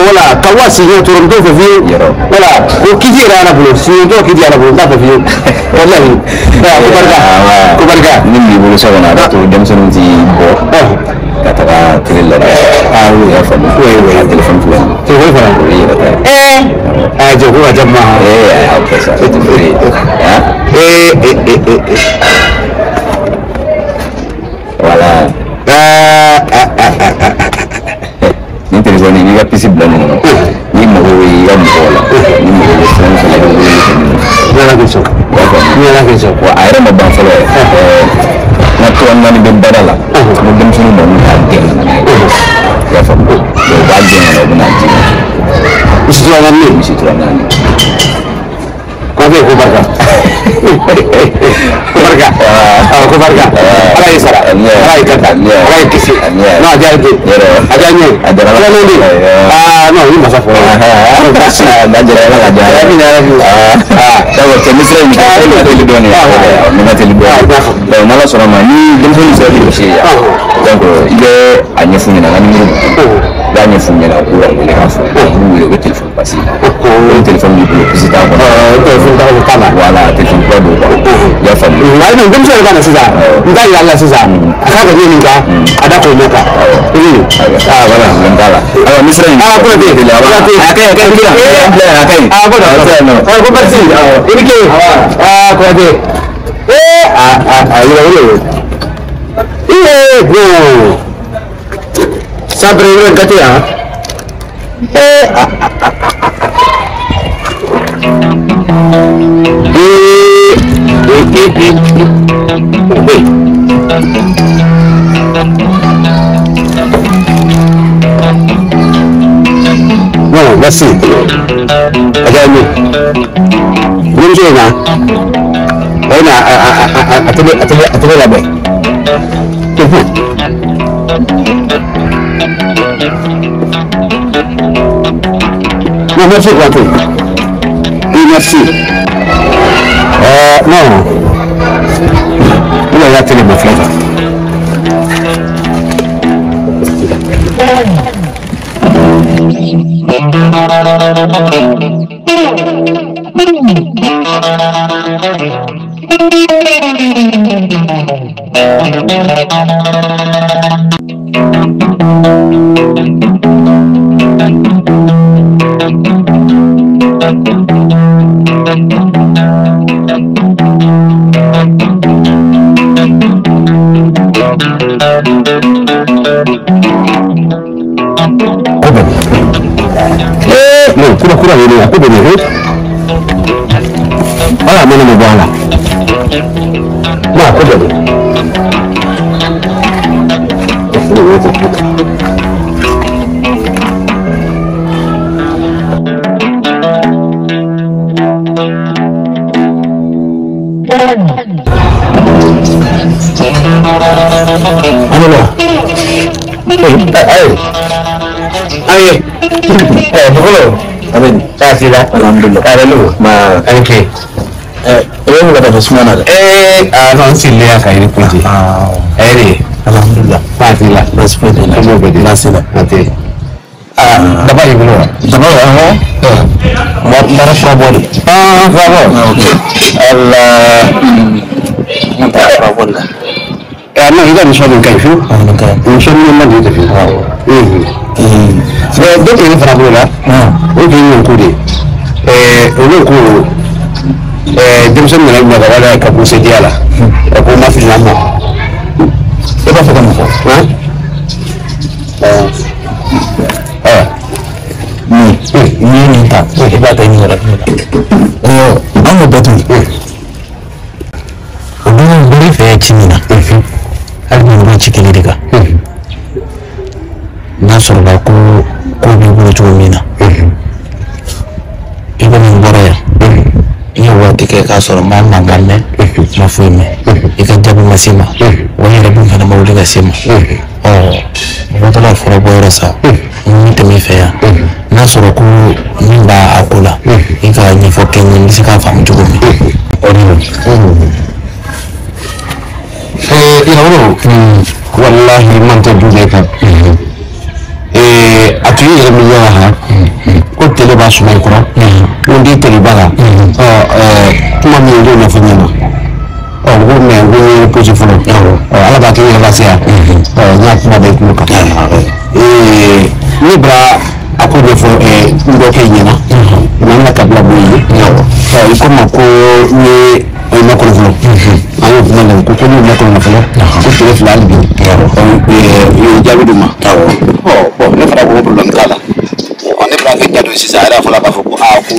A: Wala kawa siɲɛ tɔrɔ n t'o fɛ fiyewu wala o kiti yɛrɛ ala bolo siɲɛ t'o kiti ala bolo n t'a fɛ fiyewu walahi ko barika ko barika.
B: Ni b'i bolo so kɔnɔ a b'a to denmisɛnninw ti bɔ ka taga tele lajɛ.
A: Ah oui,
B: i y'a faamu.
A: Oui oui.
B: A téléphone filɛ nin ye.
A: Téléphone fana.
B: O y'i yɛrɛ ta ye.
A: Ee a jɔ ko ka ca ma.
B: Ee a kɛ sa o tɛ foyi ye.
A: Ee ee ee ee.
B: Voilà. Ni téléphone n'i ka puce bila nin kɔnɔ n'i mago bɛ i ka mɔgɔw la n'i mago bɛ fɛn o fɛn la i bɛ weleli kɛ nin kɔnɔ.
A: Ni Ala k'i sɔn.
B: I y'a faamu.
A: Ni Ala k'i sɔn.
B: Wa a yɛrɛ ma ban fɔlɔ yɛrɛ. N
F: N ka tura naani bɛ baara la. N ko denmisɛnninw ma n'u k'a gɛn ka na n'a ye. I y'a faamu? Donc u b'a gɛn ka na, u bɛ n'a di ma.
A: Misi tura naani?
F: Misi tura naani.
A: Kɔfɛ ko barika. Ko barika. Ko barika. Ala y'i sara. Ala y'i kanta. Ala y'i kisi. Non, a diyara n ye. A diyara n ye.
F: A diyara
A: n ye. Ah non, i masa fɔlɔ.
F: Merci. A diyara Ala ka diya.
A: Amina yarabi.
F: D'accord, cɛ misira in ka teli dɔɔni. Nin ka teli dɔɔni. Donc n'Ala sɔnna ma, ni denmisɛnnin sera k'i gosi yan. Donc i bɛ a ɲɛf'u ɲɛna, n ka numéro b'u bolo. I b'a ɲɛf'u ɲɛna, u k'u wele k'a fɔ. U b'u wele, u bɛ téléphone passer. O téléphone b'i bolo, puce t'a kɔnɔ.
A: Téléphone t'a kɔnɔ, t'a la.
F: Voilà, téléphone kura don quoi. I y'a faamu?
A: Nka i denmisɛnnin yɛrɛ ka na sisan, n t'a yira a la sisan. A k'a kɛ min kan, a da k'o ɲɛ kan.
F: Ah voilà, n t'a la. Alors misira in.
A: Ah Konate. Konate.
F: A ka ɲi, a ka ɲi, a ka ɲi.
A: Ah ko d'accord. Ah ko merci. I ni ce. Ah Konate. Eh ah ah ah yɛrɛ wele. Eh bon. Sabre yɛrɛ gâté hein. Eh ah ah ah ah. Eh eh eh eh. Non, merci. A diyara n ye. Denmuso in na, o na a tɛgɛ labɛn. Non, merci, Konate. Oui, merci. Non. Oula, y'a télé ma filɛ kan. Kura kura yɛrɛ a ko bɛ nin ala mana ma bɔ a la n'a ko bɛ nin. Allo. Ayi. Ayi. Bukolo.
F: Amin.
A: Baasi la.
F: Alhamdulillah.
A: Allo.
F: Ma.
A: Ani ke.
B: I bɛ mun ka taa suma na dɛ?
A: Ah non, n sigilen yan ka yiri kunti. Hɛrɛ.
B: Alhamdulillah.
A: Baasi la.
B: Baasi foyi tɛ n na.
A: Somɔgɔw bɛ di?
B: Baasi la.
A: An tɛ. Ah, daba y'i bolo wa?
B: Daba awɔ. N taara fura bɔ de.
A: Ah, fura bɔ.
B: Ok.
A: Allah.
B: N taara fura bɔ de la.
A: Ah non, i ka muso nin ka ɲi fiyewu.
B: Ah, nin ka ɲi.
A: Muso min man di tɛ fiyewu.
B: Awɔ.
A: Mais dɔ tun ye ne fana bolo la. O tun ye ɲɔnko de ye. Olu ko denmisɛnnin nana minɛ ka waleya ka conseil diya la. A ko ma fili an ma.
B: E b'a fɛ ka mun fɔ? Nin n'i ye nin ta, i b'a ta i ni yɛrɛ. An k'o bɛɛ to yen. O don n bɔr'i fɛ yan ci min na, hali bi n b'o ci kelen de kan. N'a sɔrɔla ko ko b'i bolo cogo min na, i komi n bɔra yan, n ye waati kɛ k'a sɔrɔ n ma mankan mɛn, n ma foyi mɛn, i ka jaabi ma se n ma, wa n yɛrɛ dun fana ma wuli ka se n ma. Ɔ n bɔtɔla fura bɔ yɔrɔ sa, n bɛ tɛmɛ i fɛ yan, n'a sɔrɔ ko min b'a ko la, i ka ɲɛfɔ kɛ n ye, n bɛ se k'a faamu cogo min. O de don.
A: Yɛrɛwolo, walahi man tɛ du bɛɛ kan. A tun ye yɛrɛ min yala han, ko tele b'a suma i kɔrɔ, ko n den tele b'a la. Kuma min y'o ɲɛfɔ ɲɛna. Ɔ n ko mɛ n ko n ye pose fɔlɔ. Ala b'a kɛ n yɛrɛ la se yan. N y'a kuma da i tulo kan. Ne bɔra a ko ɲɛfɔ n dɔgɔkɛ in ɲɛna. N ka kabila bɔ yen. I ko n ma ko n ye ma kɔnɔ fɔlɔ. An y'o kuma lamɛn ko ko n'u ma kɔnɔ fɔlɔ, ko tile fila hali bi. I ye jaabi d'u ma. Ɔ bɔn ne fana ko problème t'a la. Ne fana kɛ jaabi sisan, a yɛrɛ fɔla k'a fɔ ko aa ko n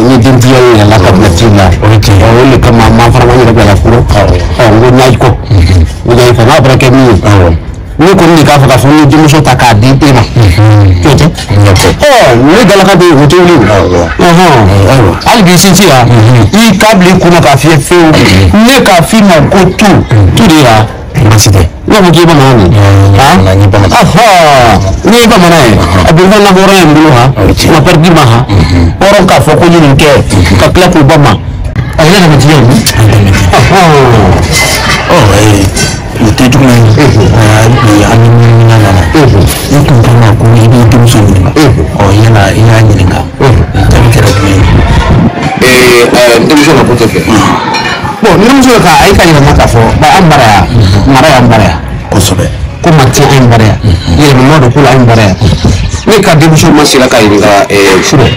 A: ye dentigiya ye yɛrɛ la ka bila ci la. O de kama n fana ma n yɛrɛ bila la fɔlɔ. N ko n'a ko n ko N'a bɔra kɛ min ye. Ne kɔni de k'a fɔ k'a fɔ n ye denmuso ta k'a di e ma. T'o tɛ? Ɔ ne galaka bɛ yen o tɛ wuli o. Hali bi sinsin yan. I k'a bila i kunna k'a fiyɛ fewu. Ne k'a f'i ma ko tu tu de ya.
B: Baasi tɛ.
A: Ne ko k'i bamanan de.
B: N ye bamanan.
A: Ne ye bamanan ye. A bɛ fɛn na hɔrɔnya in bolo han. Ma pɛrɛdi ma han. Hɔrɔn k'a fɔ ko n ye nin kɛ ka tila k'o ba ma. A yɛrɛ de bɛ tiɲɛ ye.
B: Ɔ o tɛ juguman ye. Bi an ni ɲininkali nana. Ne tun ko ma ko i b'i denmuso ɲininka. Ɔ yala i y'a ɲininka. Jaabi kɛra jumɛn ye?
A: Denmuso ka ko tɛ fɛ. Bon ni denmuso ka a ye ka yɛlɛma k'a fɔ ba an bara yan mara y'an bara yan.
B: Kosɛbɛ.
A: Ko ma tiɲɛ an bara yan. Yɛlɛma dɔ ko la an bara yan. Ne ka denmuso ma sera ka ɲininka furu.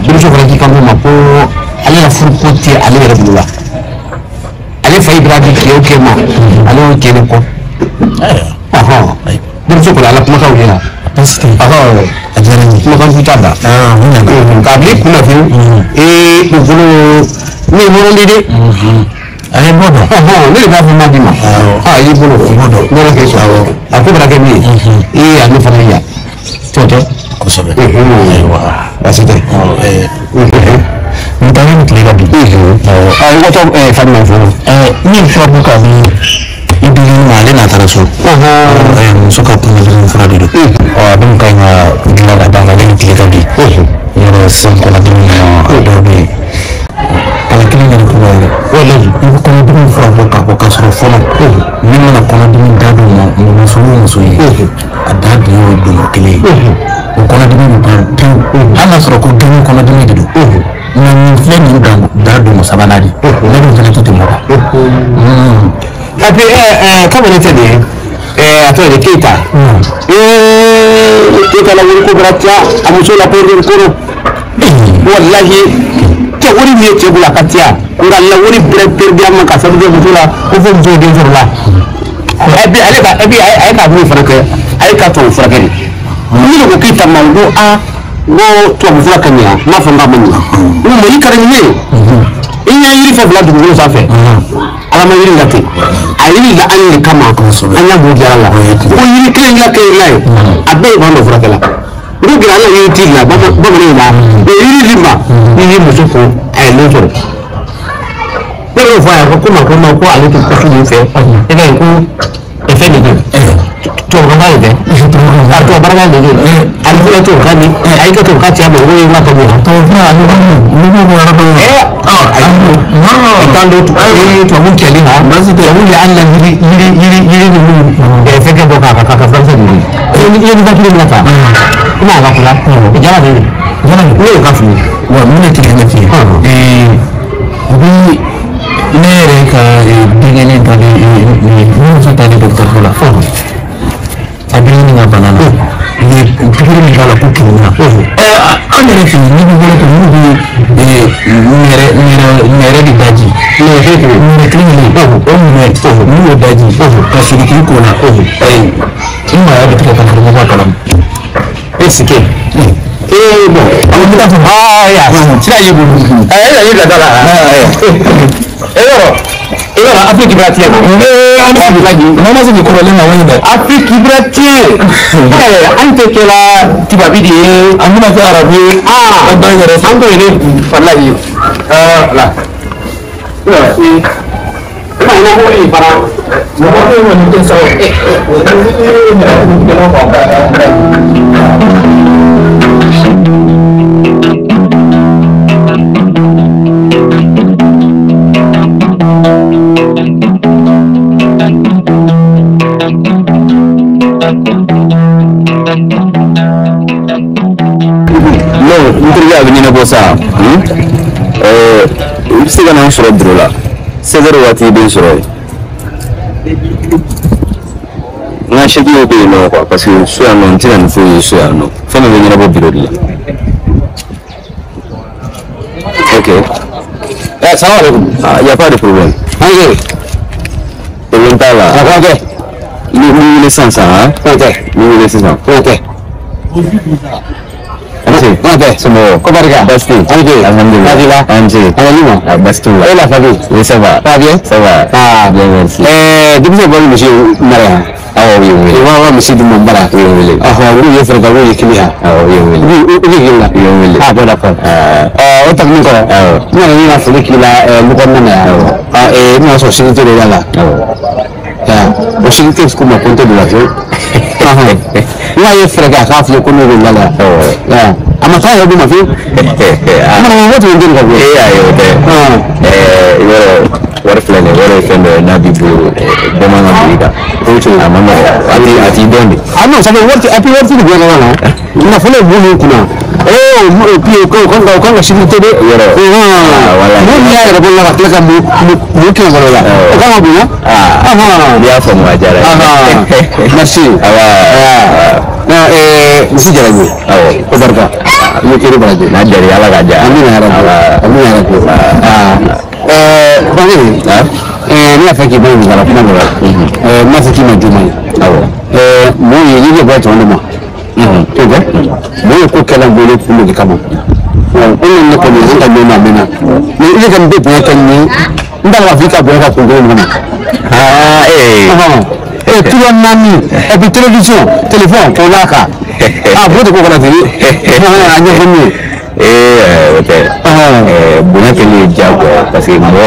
A: Denmuso fana k'i kanto ma ko ale ka furu ko tɛ ale yɛrɛ bolo la. Ale fa Ibrahim kɛ o kɛ ma ale y'o kɛ ne kɔ. Denmuso kɔni ala kumakanw de la.
B: Baasi tɛ. A diyara n ye.
A: Kumakan fu t'a da.
B: Mun nana?
A: K'a bila i kunna fiyewu. Ee dugukolo ne ye hɔrɔn de dɛ.
B: A ye bɔ dɔn.
A: Ne de b'a fɔ ma d'i ma. I y'i bolo.
B: Bɔ dɔn.
A: Ne yɛrɛ k'e sɔrɔ. A ko bɛna kɛ min ye. Ee a ne fana ye yan. T'o tɛ?
B: Kosɛbɛ. Ayiwa.
A: Baasi tɛ.
B: N taara ni tile ka bi.
A: I ko tɔ Fatima fɔlɔ.
B: N ye fura bɔ k'a di i denkɛ ma ale n'a taara so. Muso ka kɔnɔdimi fura de don. Ɔ a dun ka ɲi ka dilan ka d'a ma ale ni tile ka bi. Yɔrɔ sisan kɔnɔdimi nana a dɔw bɛ yen. Kala kelen yɛrɛ ko yɛrɛ.
A: Walayi.
B: I bɛ kɔnɔdimi fura bɔ k'a bɔ k'a sɔrɔ fɔlɔ. Min mana kɔnɔdimi da don ma muso o muso ye. A da dun y'o donko kelen ye. O kɔnɔdimi bɛ ban pewu. Hali n'a sɔrɔ ko den kɔnɔdimi de don. Nka nin filɛ nin da donko sabanan de. Ne dun fana to ten mɔgɔ.
A: Et puis kamalen tɛ nin ye a tɔgɔ de Keyita. Keyita la wari ko bɛra tiya a muso la ko koro. Walahi cɛ wari min ye cɛ bolo a ka tiya nka la wari bɛrɛ peredi a ma ka sababu kɛ muso la ko fo muso ye den sɔrɔ la. Et puis ale ka et puis a ye ka min fana kɛ a ye ka tubabu furakɛ de. Ne de ko Keyita ma n ko aa n ko tubabu fura ka ɲi wa n m'a fɔ n k'a ma ɲi. N ko mɛ i ka di ne ye. I ɲɛ yiri fɛn fila dugukolo sanfɛ. Ala ma yiri la ten a yiri la an de kama an y'a b'o jara la ko yiri kelen la kelen la ye a bɛɛ ye ban dɔ furakɛ la n'o kɛra ala yiri t'i la bamananw la o yiri di ma n'i ye muso ko a ye min sɔrɔ ne y'o fɔ a ye ko ma ko ma ko ale tɛ kɔfi min fɛ e b'a ye ko fɛn de bɛ yen tubabukan de tɛ a tubabukan de bɛ yen ale fana tubabukan ni a y'i ka tubabukan ci a ma o ye n ka tubabu kan tubabu kɛli la tubabu ye an la yiri yiri yiri yiri ninnu fɛn kɛ bɔ k'a ka furakisɛ ninnu i ye nin papiye minɛ ta i m'a ka kula jala de jala de ne y'o ka fili
B: wa mun de tigɛ ne fɛ u bɛ ne yɛrɛ ka denkɛnin talen ne muso talen dɔgɔtɔrɔso la a bɛ ɲini ka bana la u ye pikiri min k'a la ko kirina an yɛrɛ fɛ yen n'i bɛ wele minnu bɛ nɛrɛ de daji nɛrɛ kelen kelen o minɛ n'u y'o daji ka solikuru k'o la n maaya bɛ tigɛ ka fara ɲɔgɔn kalama.
A: Est-ce que bon ya sira y'i bolo e y'i bila da la e yɔrɔ i b'a dɔn Afiriki bɛra tiɲɛ an bɛ sigi
C: n'an ma sigi kɔrɔlen na wali dɛ
A: Afiriki bɛra tiɲɛ an tɛ kɛla tubabi de ye
C: an bɛna kɛ arabu ye
A: an t'an yɛrɛ an t'o yɛrɛ walayi wala i ma ye ko nin fana
C: mɔgɔ tɛ kɔni tɛ sa o.
F: Non, n terikɛ a bɛ ɲɛnabɔ sa i bɛ se ka na n sɔrɔ bureau la 16 heures waati i bɛ n sɔrɔ yen n ka chèque bɛ yen nɔ quoi parce que so yan nɔ n tɛna nin foyi ye so yan nɔ fɛn bɛɛ bɛ ɲɛnabɔ bureau de la ok
A: Salam alaikum.
F: Ah, y a pas de problème.
A: Ok.
F: Problème t'a la.
A: Ok.
F: N b'i wele sisan sisan han.
A: Ok.
F: N b'i wele sisan.
A: Ok. Konate.
F: Somɔgɔw?
A: Ko barika.
F: Baasi tɛ yen.
A: An
F: Alhamdulillah.
A: Baasi la.
F: An ce.
A: A ɲuman.
F: Ah, baasi t'u la.
A: Et la famille?
F: Oui, ça va.
A: Ça va bien?
F: Ça va.
A: Ah.
F: Bien, merci.
A: Denmisɛnw bɔra misi mara yan.
F: Awɔ, u ye n wele.
A: I b'a misi d'u ma n bara.
F: U ye n wele.
A: Ɔhɔ, olu ye fɛɛrɛ kɛ, olu ye kili yan.
F: Awɔ, u ye n wele.
A: U bɛ kili la.
F: U ye n wele.
A: Ah, bon, d'accord.
F: Ah.
A: O tɛmɛnen kɔ.
F: Awɔ.
A: N nana ne ka foli k'i la du kɔnɔna na yan.
F: Awɔ.
A: Ah, n nana sɔrɔ sécurité de b'a la.
F: Awɔ.
A: O sécurité ko ma ko n tɛ don la fiyewu. N y'a ye fɛɛrɛ kɛ a k'a f'i ye ko ne bɛ la la.
F: Awɔ.
A: A ma taa yɛrɛ d'u ma fiyewu.
F: Ah.
A: A mana ma tun tɛ nin ka bɔ.
F: Ee, ayi, o tɛ. I b'a dɔn, wari filɛ nin ye, wari ye fɛn dɔ ye n'a b'i bolo, bɛɛ man ka don i kan. A ma nɔgɔn. A t'i dɔn de.
A: Ah non, ça fait wari et puis wari ti bonya ɲɔgɔn na. Nafolo ye bon min kunna. Eh, et puis o kan ka sécurité de.
F: Yɔrɔ. Ah, voilà.
A: Mun y'a yɛrɛ bolo la ka tila ka mun kɛ wɛrɛ la.
F: Awɔ.
A: O kan ka bonya.
F: Ah. N'i y'a faamu, a diyara n ye.
A: Merci.
F: Awa.
A: Non, misi diyara n ye.
F: Awɔ.
A: O barika. I bɛ kere baraji.
F: N'a diyara i ye, Ala k'a diya.
A: Amina ya Rabbi.
F: Awa.
A: Amina ya Rabbi. Ah. Bange.
F: Ah.
A: Ne y'a fɛ k'i ba ɲininka la kuma dɔ la. N b'a fɔ k'i ma juma ye.
F: Awɔ.
A: Mun ye n'i bɛ bɔ jɔn de ma. O tɛ mun ye ko kɛla bolo kun de kama. O ni ne kɔni an ka ɲɔgɔn ma mɛnna. Mais i bɛ ka nin bɛɛ bonya kɛ nin ye. N t'a dɔn k'a fɔ i ka bonya ka kun kelen kama.
F: Ah, ee.
A: Tulo naani et puis télévision téléphone k'o l'a kan. Ah, bon de ko kana ten. A ɲɛfɔ n ye.
F: Ee, o tɛ. Bonya kɛli ye diyagoya ye parce que mɔgɔ,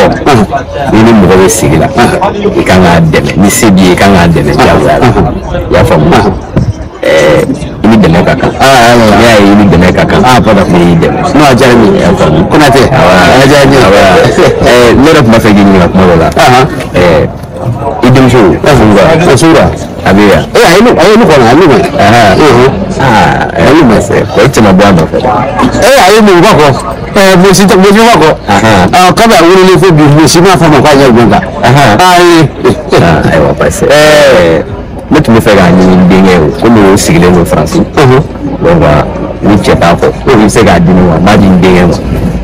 F: n'i ni mɔgɔ bɛ sigi la, i kan k'a dɛmɛ. Ni se b'i ye, i kan k'a dɛmɛ diyagoya la. I y'a faamu? I ni dɛmɛ ka kan.
A: Ah,
F: N'i y'a ye i ni dɛmɛ ka kan.
A: Ah, bon, d'accord.
F: Ne y'i dɛmɛ.
A: Non, a diyara n ye.
F: I y'a faamu?
A: Konate.
F: Awa.
A: A diyara n ye.
F: Awa. Ne yɛrɛ tun b'a fɛ k'i ɲininka kuma dɔ la. I denmuso, Sunba.
A: Sunba.
F: A bɛ yan.
A: Eh, a ye ne kɔnɔ, a ye ne kɔnɔ.
F: Ah,
A: A ye ne
F: ɛɛ, o cɛ ma bɔ a nɔfɛ dɛ.
A: Eh, a ye mun ba kɔ. Mɔsi tɛ mɔsi ba kɔ.
F: Ahan.
A: Ah, kabi a wololen fo bi mɔsi m'a fɔ a ma k'a ɲɛ gbɔn kan. Ayi.
F: Ah, ayiwa, parce que ne tun bɛ fɛ k'a ɲini n denkɛ ye o, komi o sigilen don Faransi. Donc ni cɛ t'a kɔ, i bɛ se k'a di ne ma, n b'a di n denkɛ ma.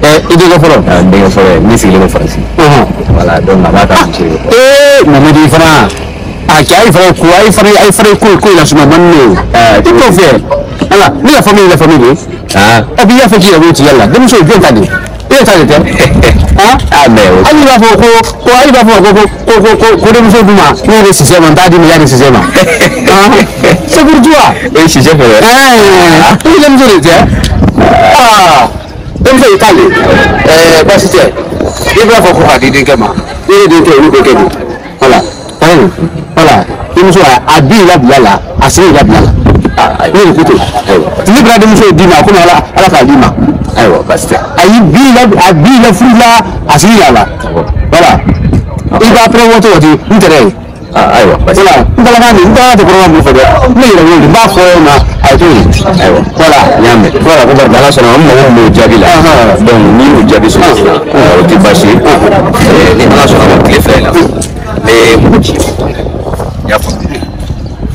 A: I denkɛ fɔlɔ.
F: Ah, n denkɛ fɔlɔ ye min sigilen don Faransi. Voilà, donc a b'a ka muso ye.
A: Eh, Mamadi fana. A cɛ a ye fana ko a ye fana a ye fana ko ko in lasuma man ne ye.
F: Ah,
A: I t'o fɛ. Ala, ne ka famille la famille de.
F: Ah,
A: Et puis i y'a fɛ k'i yɛrɛ b'o tigɛ la. Denmuso jɔn ta de? E yɛrɛ ta de tɛ? Ah?
F: Ah, mais o.
A: Hali b'a fɔ ko hali b'a fɔ ko denmuso d'u ma ne yɛrɛ sisɛ ma n t'a di ma yanni sisɛ ma. Ah, c'est pour toi.
F: E sisɛ fɛnɛ.
A: Eh, i denmuso de tɛ? Ah, denmuso y'i ta de. Baasi tɛ. I b'a fɔ ko k'a di denkɛ ma. Ne ye denkɛ olu denkɛ don. Voilà. Ayi, voilà. Denmuso a bi la bila la, a sen la bila la.
F: Ah,
A: Ne de ko ten.
F: Ayiwa.
A: Ne bɛna denmuso d'i ma komi ala k'a d'i ma.
F: Ayiwa, baasi tɛ.
A: A y'i bi la a bi la furu la a sigi la la. Voilà. I b'a pɛrɛn waati o waati n tɛrɛ ye.
F: Ah, ayiwa, baasi tɛ.
A: Voilà. N dalakan nin n dalakan tɛ kɔrɔma mun fɔ dɛ. Ne yɛrɛ wele n b'a fɔ ma a ye to yen.
F: Ayiwa.
A: Voilà.
F: N y'a mɛn.
A: Voilà, ko barika.
F: N'Ala sɔnna, an mago b'o jaabi la. Donc n'i y'o jaabi sɔrɔ sisan, o tɛ baasi ye. Ni Ala sɔnna ma tile 2 in na, n bɛ mɔgɔ ci. I y'a faamu?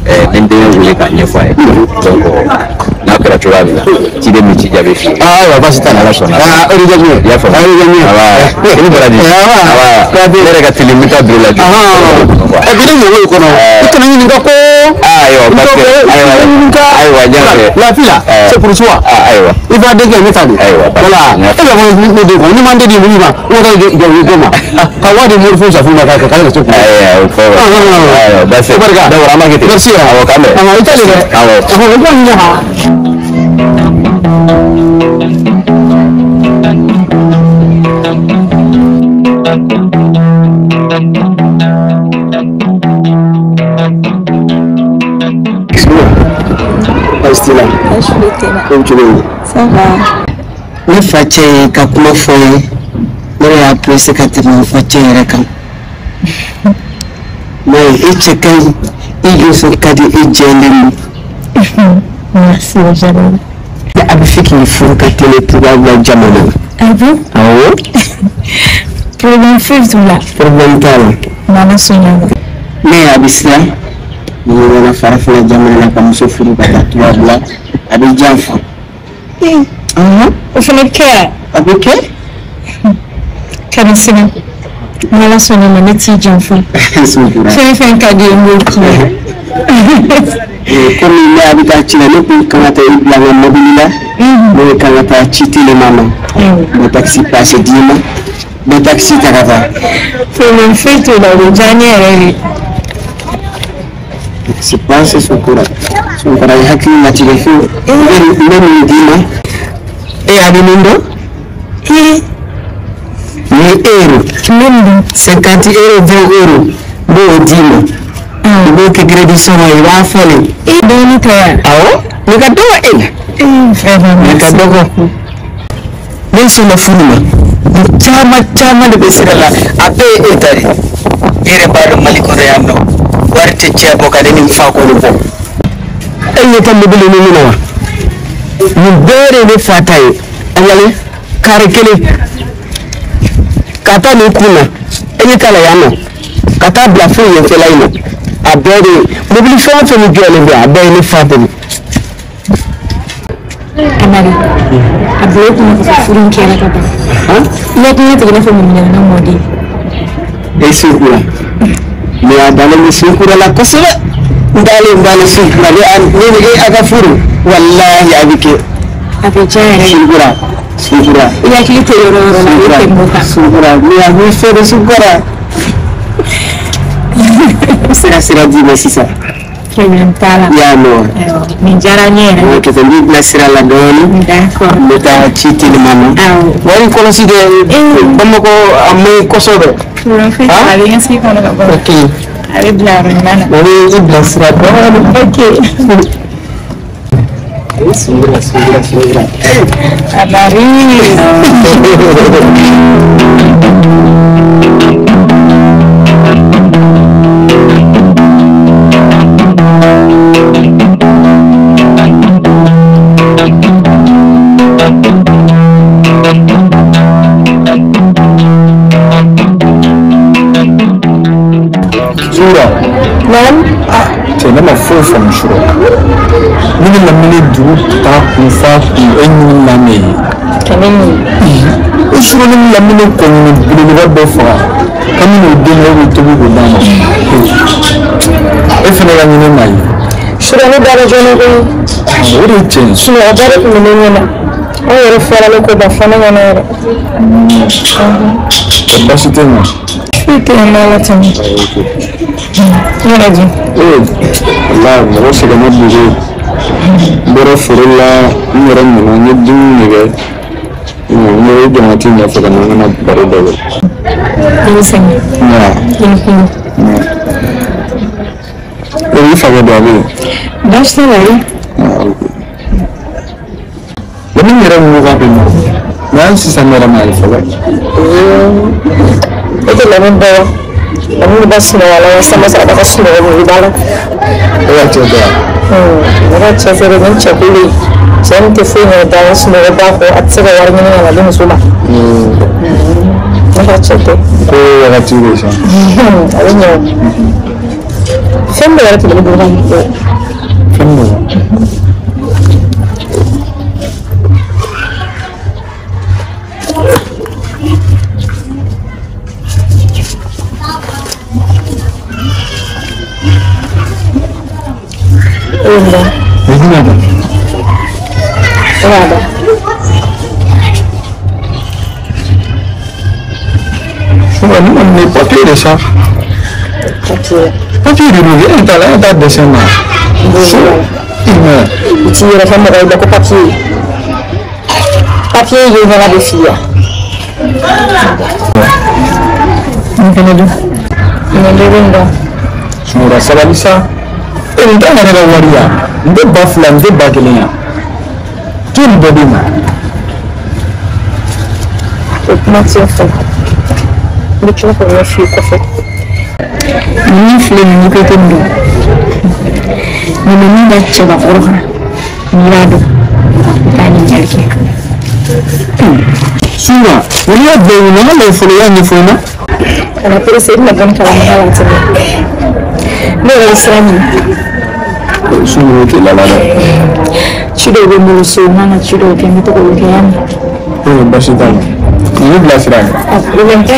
F: N bɛ n denkɛ wele k'a ɲɛfɔ a ye. Donc n'a kɛra cogoya min na, ciden bɛ ci jaabi f'i ye.
A: Ah, ayiwa, baasi t'a la.
F: Ala sɔnna.
A: Ah, o de diya n ye.
F: I y'a faamu?
A: O de diya n ye.
F: Awa. I ni baraji.
A: Awa.
F: Awa. Ne yɛrɛ ka teli, n bɛ taa bureau la joona.
A: Et puis ne ɲɔgɔn ye kɔnɔ. I kana ɲininka ko.
F: Ah, ayiwa, baasi tɛ. Ayiwa, ayiwa, n y'a mɛn.
A: La fille là, c'est pour soi.
F: Ah, ayiwa.
A: I b'a denkɛ ne ta de.
F: Ayiwa, baasi
A: Voilà.
F: tɛ.
A: E b'a fɔ ne den kɔnɔ, ne m'an den di mun ma, n ko taa jɔ ma. Ka wari di mori fɛn safunɛ ma ka k'ale ka so kun.
F: Ayiwa, o fɔ. Ayiwa, baasi tɛ.
A: Barika.
F: D'accord, an b'a kɛ ten.
A: Merci.
F: Awɔ, k'an bɛn.
A: Awɔ, i ta de dɛ.
F: Awɔ.
A: Awɔ, i b'a ɲininka. Baasi t'i la.
E: Baasi foyi tɛ n na.
A: E bɛ cogo di?
E: Ça va.
G: Ne facɛ ye ka kuma fɔ n ye, ne yɛrɛ y'a pressé ka tɛmɛ n facɛ yɛrɛ kan. Mais e cɛ ka ɲi, i jɔsɔn ka di, e jɛlen don.
E: Merci, o diyara n ye.
G: A bɛ fɛ k'i furu ka tɛmɛ tubabu jamana na.
E: Ah bon?
G: Awɔ.
E: Problème foyi t'u la.
G: Problème t'a la.
E: N'Ala sɔnna ma.
G: Mais a bɛ siran n'i nana farafinna jamana na ka muso furu ka taa tubabu la, a bɛ janfa.
E: O fana bɛ kɛ yan.
G: A bɛ kɛ.
E: Kana siran. N'Ala sɔnna ma ne t'i janfa.
G: Sunkura.
E: Fɛn fɛn ka di ye n b'o k'i ye.
G: Komi ne a bɛ taa ci la ne kun kan ka taa i bila n ka mobili la ne kan ka taa ci telima ma n bɛ takisi pase d'i ma n bɛ takisi ta ka taa.
E: Problème foyi t'o la o bɛ diya n ye yɛrɛ de.
G: Takisi pase Sunkura Sunkura i hakili latigɛ fiyewu n bɛ nin d'i ma e a bɛ nin dɔn. Ni euro 50 euro 20 euro n b'o d'i ma. I b'o kɛ crédit sɔngɔ ye i b'a falen.
E: Dɔɔnin tɛ yan.
G: Awɔ nin ka dɔgɔ e la. Nin ka dɔgɔ. Ne sɔnna furu ma nin caman caman de bɛ sira la a bɛɛ ye e ta de ye. E yɛrɛ b'a dɔn Mali kɔnɔ yan nɔ wari tɛ cɛ bɔ ka ne ni n fa kɔni bɔ. E ɲɛ tɛ mobili ninnu na wa? Nin bɛɛ de ye ne fa ta ye. A yɛlɛ kari kelen ka taa nin kun na e ɲɛ t'a la yan nɔ ka taa bila fo yenfɛla in na. A bɛɛ de mobili fɛn o fɛn min jɔlen bɛ a bɛɛ ye ne fa de ye.
E: Amadu a bila i kunna k'a fɔ furu in kɛra ka ban. I hakili tigɛ i n'a fɔ ŋaniɲamana mɔden.
G: E Sunkura ne a dalen bɛ Sunkura la kosɛbɛ n dalen b'a la Sunkura ne ni e a ka furu walahi a bɛ kɛ.
E: A bɛ diya yɛrɛ.
G: Sunkura Sunkura.
E: I hakili tɛ yɔrɔ o yɔrɔ la i bɛ tɛmɛ o kan.
G: Sunkura ne a b'i fɛ de Sunkura. N sera sira d'i ma sisan.
E: Problème t'a la.
G: I y'a mɛn wa?
E: Nin diyara n ye yɛrɛ.
G: Ok, n b'i bila sira la dɔɔnin.
E: D'accord.
G: N bɛ taa ci telima ma.
E: Awɔ.
G: Wari kɔlɔsi dɛ. Bamakɔ a man ɲi kosɛbɛ.
E: Problème foyi t'a la a bɛ n sigi kɔnɔ ka bɔ.
G: Ok.
E: A bɛ bila yɔrɔ ɲuman na.
G: N bɛ i bila sira dɔɔnin.
E: Ok.
G: Sunkura Sunkura Sunkura.
E: Amari.
C: Zura.
E: Naam.
C: Cɛ ne ma foyi faamu surɔ. Ne ni Lamini dugu taa kun fa kun e ɲini na ne ye.
E: Kɛmɛ ni.
C: E surɔ ne ni Lamini kɔni belebeleba dɔ faga k'an bɛn'o den e b'o tobi k'o d'a ma. E fana ka ɲini ma ye.
E: Surɔ ne dara jɔn koyi.
C: O de ye tiɲɛ ye.
E: Sunɔgɔba de tun bɛ ne ɲɛ na. Aw yɛrɛ fɔra ne ko ba fɔ ne ɲɛna yɛrɛ.
C: Baasi tɛ yen nɔ.
E: Foyi tɛ yen n'Ala tɛ. I yɛrɛ dun.
C: Ee walahi mɔgɔ sɛgɛnna dugu n bɔra foro la n yɛrɛ nana n ye dumuni de kɛ n ye jamati ɲɛfɛ ka na n kana baro dɔ kɛ.
E: I bɛ sɛgɛn.
C: Nka.
E: I ni kungo.
C: E i fakɛ dɔ a bɛ yen.
E: Baasi t'a la ye.
C: Lamini yɛrɛ ko k'a bɛ na mɛ hali sisan ne yɛrɛ m'a ye fɔlɔ.
E: E tɛ Lamini dɔn wa? Lamini b'a sunɔgɔ la wa sama sara ka sunɔgɔ mun b'a la.
C: E ka cɛ dɔn wa?
E: Ne ka cɛ fɛnɛ ni cɛ kolo ye. Cɛ min tɛ foyi ɲɛ da sunɔgɔ b'a kɔ a tɛ se ka wari ɲini ka na di muso ma. Ne ka cɛ tɛ.
C: Ko wagati de sa.
E: A bɛ ɲɛ o. Fɛn dɔ yɛrɛ tun bɛ ne bolo ka nin kɛ.
C: Fɛn dɔ.
E: Nada.
C: Ni papier de ça.
E: Papier.
C: Papier de nous, e t'a la e t'a dessin na.
E: I t'i yɛrɛ fɛ mɔgɔ ye ko papier. Papier ye ɲɛna de f'i ye. Nin fɛnɛ dun. Nin de bɛ nin dɔn.
C: Sumaworo sabali sa. E nin t'an yɛrɛ ka wari ya. N tɛ 2000 n tɛ 1000 ya. To nin bɛɛ d'e ma.
E: O kuma tɛ fɔ. N bɛ tila k'o ɲɛf'i ye kɔfɛ. Nin filɛ nin ye ko i tɛ nin dɔn. Nin bɛ min da cɛbakɔrɔ kan n'i b'a dɔn i t'a ɲininkali kɛ.
C: Sura, n'i y'a bila i kunna n ka lajɛ fɔlɔ i y'a ɲɛfɔ n ɲɛna.
E: Kana perese i bɛna bɔ nin kalama waati min. Ne yɛrɛ bɛ siran nin.
C: Sumaworo tɛ la dɛ.
E: Ci dɔw bɛ n bolo so n kan ka ci dɔw kɛ n bɛ to k'olu kɛ yan.
C: Ee baasi t'a la. Nin bɛ bila sira kan.
E: Problème tɛ.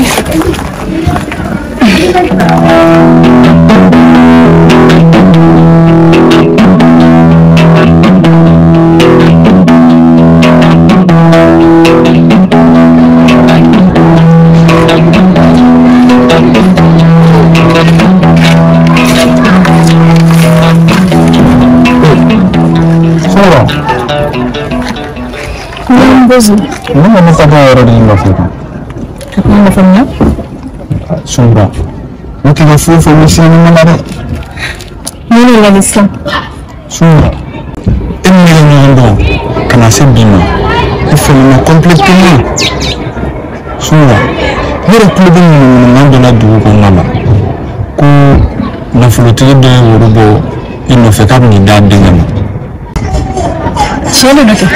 E: Bozo.
C: Ne ma ne ka bɔ yɔrɔ de nɔfɛ kan.
E: Ka kuma nɔfɛ mun na?
C: Sunba, ne tɛ ka foyi fɔ n sini ɲuman na dɛ.
E: Mun de la sisan?
C: Sunba, e ni ne ka ɲɔgɔn dɔn ka na se bi ma, e falenna complètement. Sunba, ne yɛrɛ tulo bɛ ŋunuŋunukan dɔ la dugu kɔnɔna la ko nafolotigi dɔ ye woro bɔ i nɔfɛ k'a bɛn'i d'a denkɛ ma.
E: Tiɲɛ de don kɛ.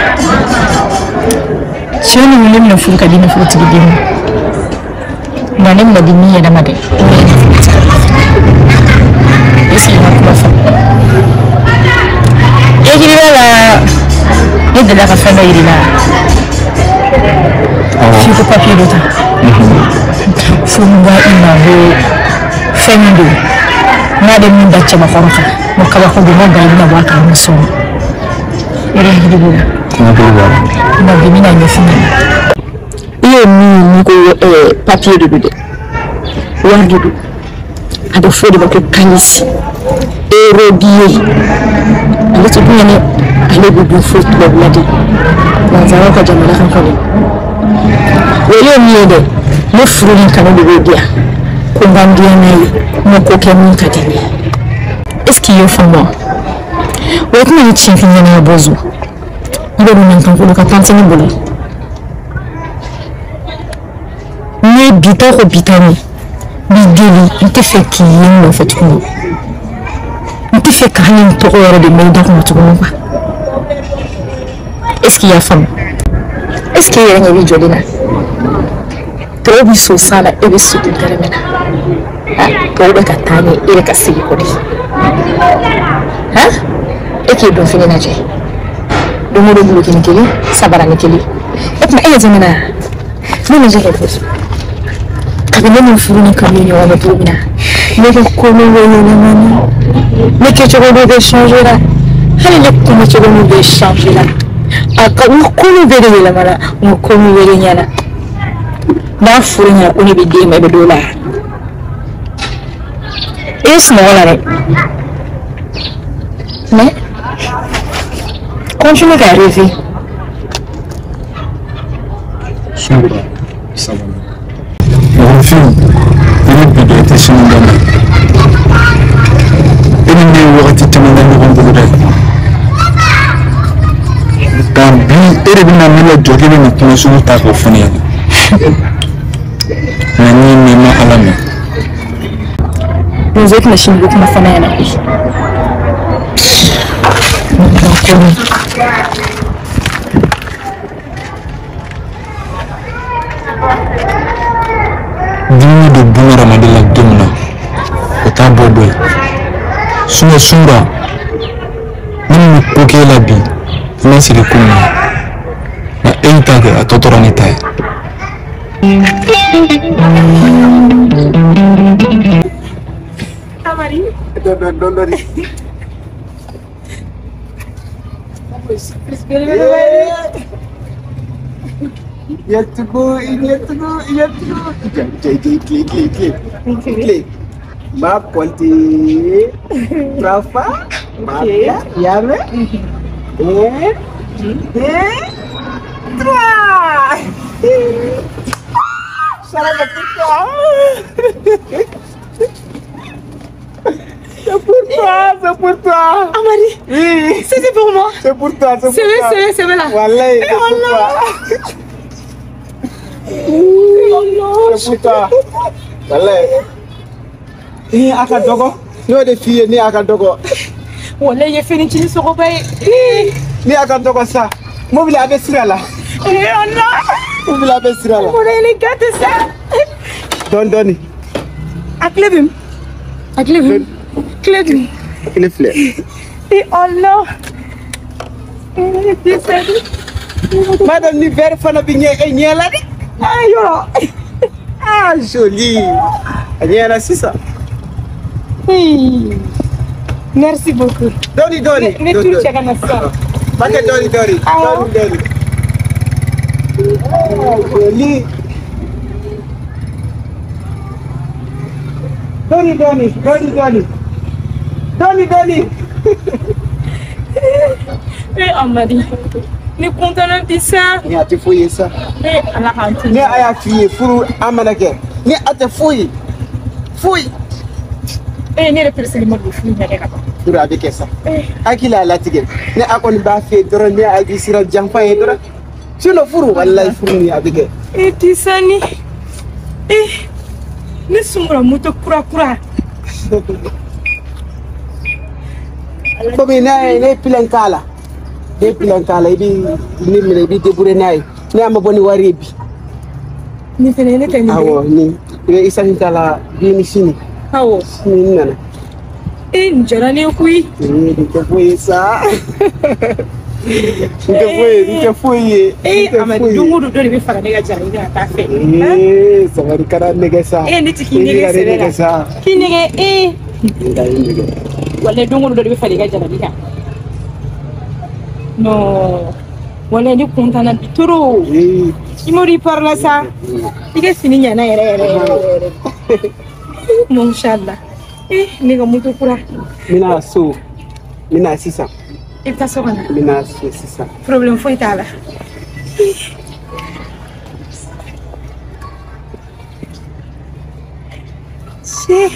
E: Tiɲɛ de don ne bɛna furu ka di nafolotigi den ma. Nka ne bɛna di min yɛrɛ ma dɛ, o de ye nafolotigi ye. Est-ce que i ma kuma faamu? I hakili b'a la ne delila ka fɛn dɔ yir'i la. F'i ko papiye dɔ ta. Fo n ko i ma ko fɛn min don n'a bɛ min da cɛbakɔrɔ kan, n ko kabako don, n ko nka i bɛna bɔ a kalama sɔɔni. E de hakili b'o la.
C: N hakili b'a la.
E: Nka bi n bɛna ɲɛf'i ɲɛna. I ye min ko papiye de don dɛ, wari de don, a bɛ fɔ o de ma ko kanisi euro billet. Ale tɛ dun dɛ, ale bɛ dun fo tubabula de, nanzaraw ka jamana kan kɔni. O ye min ye dɛ, ne furu ni kanu de b'o di yan, ko n ka n diya n'a ye, n ka ko kɛ min ka di ne ye. Est ce que i y'o faamu wa? O tɛna ni tiɲɛ f'i ɲɛna Bozo. I bɛ don nankankolo ka taa ne bolo. N'i ye bi ta ko bi ta ni, n b'i deli, n tɛ fɛ k'i ye n nɔfɛ tuguni. N tɛ fɛ ka hali n tɔgɔ yɛrɛ de mɛn i da kɔnɔ tuguni quoi. Est ce que i y'a faamu? Est ce que e yɛrɛ ɲɛ b'i jɔlen na? Tɔw bɛ so san na, e bɛ so dɛrɛmɛ na. Tɔw bɛ ka taa ɲɛ, e yɛrɛ ka segin kɔ de. Han? E k'i don fini lajɛ. Don o don bulukini kelen, sabarani kelen. O tuma e ɲɛ tɛ ne na? Ne lajɛ kɛ Bozo. Kabini ne ni furu ni kanu ye ɲɔgɔn dɔn cogo min na, ne ka ko n'o bɛ yɛlɛma na, ne kɛcogo dɔ bɛ changer la, hali ne kumacogo n'o bɛ changer la. A ka n ka ko n'o bɛɛ de yɛlɛmana, n ka ko n'o bɛɛ de ɲɛna. N'a furu ɲɛna ko ne bɛ den ma, i bɛ d'o la. E ye sunɔgɔ la dɛ. Mais continue ka rêver.
C: Sunba, sabali. Mɔgɔninfin, i bɛ bi dɔn i tɛ sini dɔn dɛ. E ni ne ye wagati caman kɛ ɲɔgɔn bolo dɛ. Nka bi e de bɛna ne lajɔ k'e bɛ nin kuma sugu ta k'o fɔ ne ɲɛna. Nka n'i mɛn ma Ala mɛn.
E: Bozo, e tɛna sini ko kuma fɔ ne ɲɛna koyi.
C: Dimi don bunahadamaden la don min na, o t'a bɔ dɔ ye. Sinon Sunba, ne min bɛ ko k'e la bi, i ma sigi ko min na, nka e y'i ta kɛ, a tɔ tora ne ta ye.
D: Amari.
G: Dɔɔni dɔɔni. Yettugu, yettugu. Clé, clé, clé, clé. Ma compter trois fois. Ok. Yame. Un, deux, trois. Ça va pour toi. C'est pour toi, c'est pour toi.
D: Amari.
G: Oui.
D: C'est pour moi.
G: C'est pour toi, c'est pour toi.
D: C'est là.
G: Voilà, c'est pour toi. C'est pour toi. Voilà. Ni aka dogo. N'o de f'i ye ni aka dogo.
D: Walayi ye fɛn ncinin sogoba ye.
G: Ni aka dogo sa. Mobili a bɛ sira la.
D: Eh Allah.
G: Mobili a bɛ sira la.
D: Walayi ne gâte sa.
G: Dɔɔni dɔɔni.
D: A clé bɛ min? A clé bɛ min? Clé dun.
G: Clé filɛ.
D: Eh Allah.
G: Madame ni verre fana bi ɲɛ e ɲɛ la dɛ.
D: Ah yɔrɔ.
G: Ah joli. A ɲɛna sisan.
D: Merci beaucoup.
G: Dɔɔni dɔɔni.
D: Ne turu cɛ ka na sisan.
G: Bakɛ dɔɔni dɔɔni. Dɔɔni dɔɔni. Ah joli. Dɔɔni dɔɔni dɔɔni dɔɔni. Dɔɔni dɔɔni.
D: Eh Amadi.
E: Ne kɔntana bi sa.
H: Ni a tɛ foyi ye sa.
E: Ee Ala k'an to.
H: Ne a y'a f'i ye furu a mana kɛ ni a tɛ foyi foyi.
E: Ee ne yɛrɛ pereselen ma don furu in ɲɛ ka ban.
H: Furu a bɛ kɛ sa. Hakili a latigɛ ne a kɔni b'a f'i ye dɔrɔn ne a b'i siran janfa ye dɔrɔn sinon furu walayi furu ni a bɛ kɛ.
E: Ee Tisani ee ne sunkura moto kura kura.
H: Komi ne ye pilan k'a la. Ne pilan k'a la i bɛ ne minɛ i bɛ débrouiller n'a ye ne a ma bɔ ni wari ye bi.
E: Nin fɛnɛ ne tɛ nin.
H: Awɔ nin i bɛ isani k'a la bi ni sini.
E: Awɔ.
H: Sini n nana.
E: Ee nin diyara ne ye koyi.
H: Ee nin tɛ foyi ye sa. Nin tɛ foyi ye nin tɛ foyi ye.
E: Ee Amadu don o don dɔ de bɛ fara ne ka jarabi kan ka taa fɛ.
H: Ee sabali kana nɛgɛ sa.
E: Ee ne ti k'i nɛgɛ sɛbɛ la. K'i nɛgɛ ee.
H: Nɛgɛ.
E: Walayi don o don dɔ de bɛ fara i ka jarabi kan. Non, walayi ne kɔntana bi trop. I m'o par la sa. I ka fini ɲɛna yɛrɛ yɛrɛ yɛrɛ. Mashallah. Eh ne ka moto kura.
H: N bɛna so. N bɛna sisan.
E: I bɛ taa so kɔnɔ.
H: N bɛna so sisan.
E: Problème foyi t'a la. Se.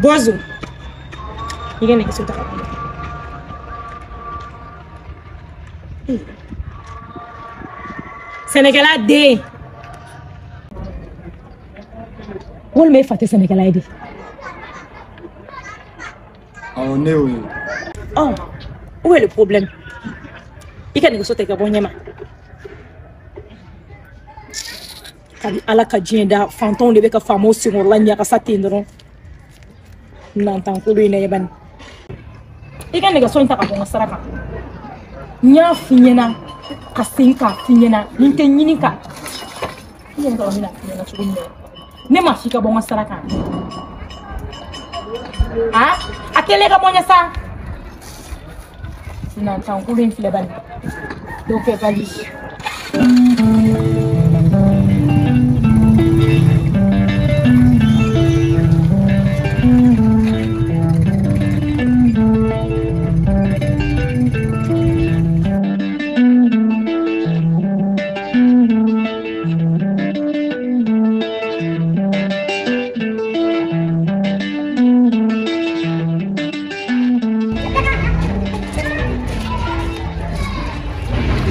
E: Bozo, i ka nɛgɛso ta ka bɔ. Sɛnɛkɛla den. Walima e fa tɛ sɛnɛkɛla ye de.
C: Awɔ ne y'o ye.
E: Ɔ, où est le problème? I ka nɛgɛso ta i ka bɔ ɲɛ ma. Kabi Ala ka diɲɛ da fantanw de bɛ ka faamaw senkɔrɔla ɲagasa ten dɔrɔn. Nantankolo in na bani. I ka nɛgɛso in ta ka bɔ n ka sira kan. N y'a f'i ɲɛna ka segin k'a f'i ɲɛna ni n tɛ ɲini ka n yɛrɛ t'a dɔn n bɛna f'i ɲɛna cogo min na. Ne ma f'i ka bɔ n ka sira kan. A kɛlen ka bɔ n ɲɛ sa. Nantankolo in filɛ bani. Dɔw kɛ bali.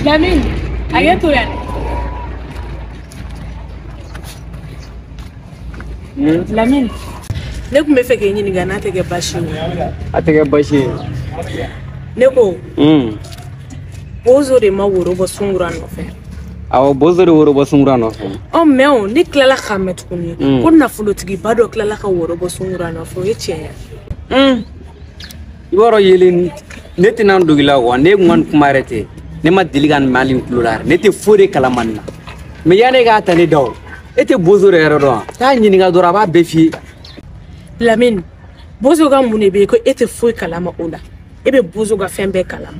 E: Lamine, a to yan. Lamine,
D: ne tun bɛ fɛ k'e ɲininka n'a tɛ kɛ baasi ye.
G: A tɛ kɛ baasi ye.
D: Ne ko. Bozo de ma woro bɔ sunkura nɔfɛ.
G: Awɔ, Bozo de woro bɔ sunkura nɔfɛ.
D: Ɔ mɛ o ne tilala k'a mɛn tuguni. Ko nafolotigiba dɔ tilala ka woro bɔ sunkura nɔfɛ, o ye tiɲɛ ye.
G: I b'a dɔn yelen ne tɛna n dogo i la wa ne kun ka nin kuma yɛrɛ tɛ. Ne ma deli ka nin mɛn hali n tulo la yɛrɛ. Ne tɛ foyi de kalama nin na. Mɛ yanni e k'a ta ne da o, e tɛ Bozo de yɛrɛ dɔn wa? Taa ɲininka dɔrɔn a b'a bɛɛ f'i ye.
D: Lamine, Bozo ka mun de bɛ yen ko e tɛ foyi kalama o la? E bɛ Bozo ka fɛn bɛɛ kalama.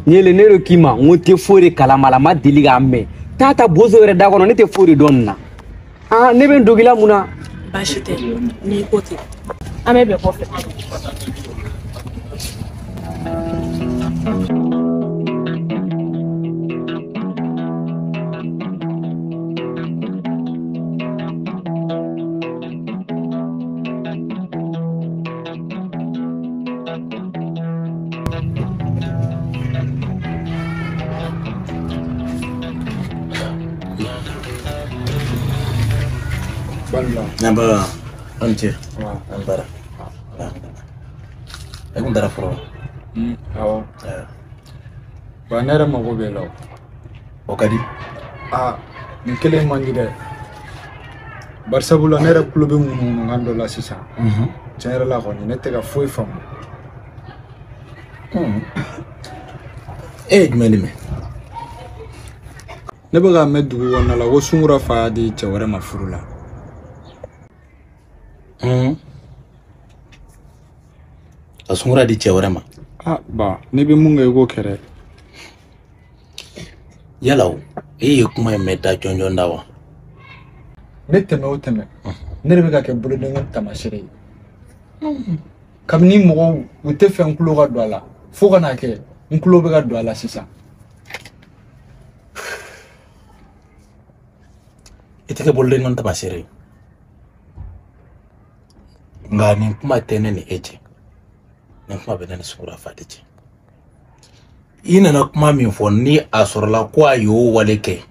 G: Yelen ne de k'i ma n ko n tɛ foyi de kalama la, n ma deli k'a mɛn. Taa ta Bozo yɛrɛ da kɔnɔ, ne tɛ foyi de dɔn nin na. Ne bɛ n dogo i la mun na?
D: Baasi tɛ, n'i ko ten. An bɛ bɛn kɔfɛ.
B: Naba, an ce. An bara. E kun taara fɔlɔ.
C: Awɔ. Ba ne yɛrɛ mago b'e la o.
B: O ka di.
C: Aa nin kelen man di dɛ. Bari sabula ne yɛrɛ tulo bɛ ŋunuŋunukan dɔ la sisan. Tiɲɛ yɛrɛ la kɔni ne tɛ ka foyi faamu.
B: E ye jumɛn de mɛn?
C: Ne bɛ k'a mɛn dugu kɔnɔna la ko Sunkura fa y'a di cɛ wɛrɛ ma furu la.
B: Ka Sunkura di cɛ wɛrɛ ma?
C: Ah ba, n'i bɛ mun kɛ i k'o kɛ dɛ.
B: Yala o, e ye kuma in mɛn da jɔnjɔn da wa?
C: Ne tɛmɛ o tɛmɛ, ne de bɛ ka kɛ bolodenkɔni taamasere ye. Kabini mɔgɔw u tɛ fɛ n tulo ka don a la, fo ka n'a kɛ n tulo bɛ ka don a la sisan.
B: I tɛ kɛ bolodenkɔni taamasere ye. Nka nin kuma tɛ ne ni e cɛ. Nin kuma bɛ ne ni Sunkura fa de cɛ. I nana kuma min fɔ ni a sɔrɔla ko a y'o wale kɛ.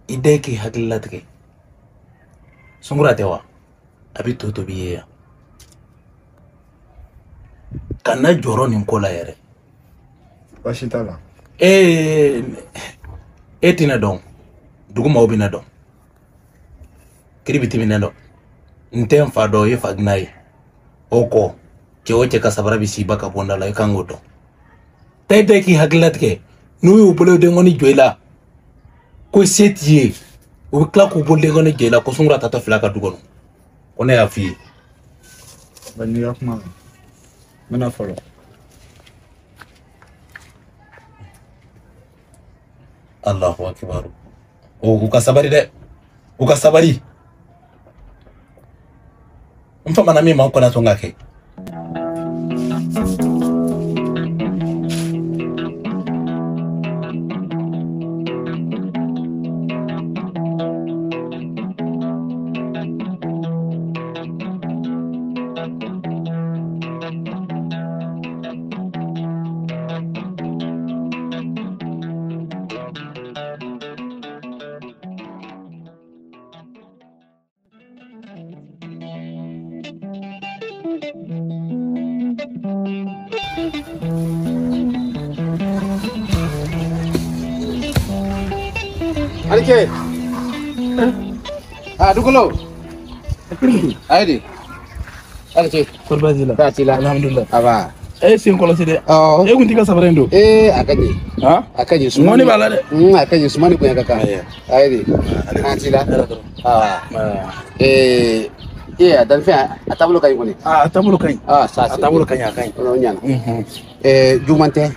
B: I den k'i hakili latigɛ. Sunkura tɛ wa? A bɛ to tobi ye yan. Kana jɔrɔ nin ko la yɛrɛ.
C: Baasi t'a la.
B: E tɛna dɔn. Dugu maaw bɛ ne dɔn. Kiribiti bɛ ne dɔn. N tɛ n fa dɔn, i ye fa ginan ye. O kɔ, cɛ o cɛ ka sabara bɛ si ba ka bɔ n da la, i kan k'o dɔn. Taa i da k'i hakili latigɛ. N'u y'u bolodenkɔni jɔ i la, ko se t'i ye, u bɛ tila k'u bolodenkɔni jɔ i la ko Sunkura tatɔ filɛ a ka du kɔnɔ. Ko ne y'a f'i ye.
C: Ba n'i ka kuma mɛn, n bɛna fɔlɔ.
B: Allahu akibaru. O u ka sabali dɛ. U ka sabali. N famana min ma n kɔnna sɔn ka kɛ.
H: Alike. Ah, dukolo. Ayi. Alike.
B: Kɔri baasi la?
H: Baasi la.
B: Alhamdulillah.
H: Aba.
B: E sen kɔlɔsi dɛ.
H: Awɔ.
B: E kun t'i ka sabara in don?
H: Ee, a ka ɲi.
B: Han?
H: A ka ɲi.
B: Ŋɔni b'a la dɛ.
H: A ka ɲi. Sumani bonya ka kan. Ayi. An t'i la. Aa. Ee, a danfɛn a taabolo ka ɲi kɔni.
B: A taabolo ka ɲi.
H: Ah, ça c'est.
B: A taabolo ka ɲi, a ka ɲi.
H: O ɲana. Ee, juguman tɛ.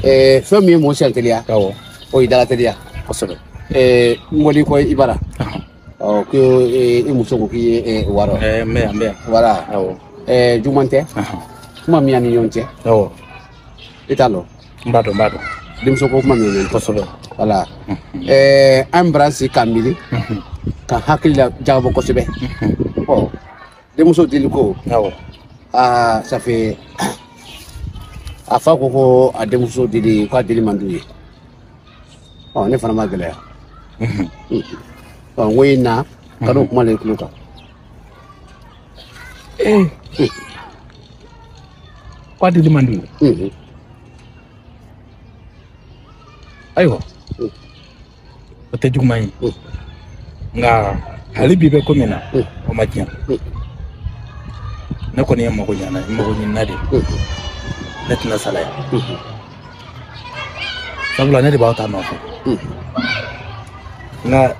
H: Ee, fɛn min ye mɔgɔ siɲɛ teliya.
B: Awɔ.
H: O y'i dala teliya.
B: Kosɛbɛ.
H: Ee, n wali kɔ i bara. Ɔ, ko i muso ko k'i ye wɔɔrɔ.
B: N bɛ yan, n bɛ yan.
H: Voilà.
B: Awɔ.
H: Ɛɛ, juguman tɛ. Kuma min y'an ni ɲɔgɔn cɛ.
B: Awɔ.
H: I t'a lɔn.
B: N b'a dɔn, n b'a dɔn.
H: Denmuso ko kuma min y'an ni ɲɔgɔn cɛ.
B: Kosɛbɛ.
H: Voilà. Ɛɛ, an bara sigi k'an miiri. Ka hakili la jagabɔ kosɛbɛ. Ɔ, denmuso deli ko.
B: Awɔ.
H: Aa, ça fait a fa ko ko a denmuso deli k'a deli man d'u ye. Ɔ, ne fana ma gɛlɛya. Ɔ, n ko i na ka n'o kuma la i tulo kan.
B: Ee. K'a deli man d'u ye. Ayiwa. O tɛ juguman ye. Nka hali bi bɛ ko min na, o ma diya. Ne kɔni ye mago ɲana, mago ɲinina de. Ne tɛna salaya. Sabula ne de b'aw ta nɔfɛ. Nka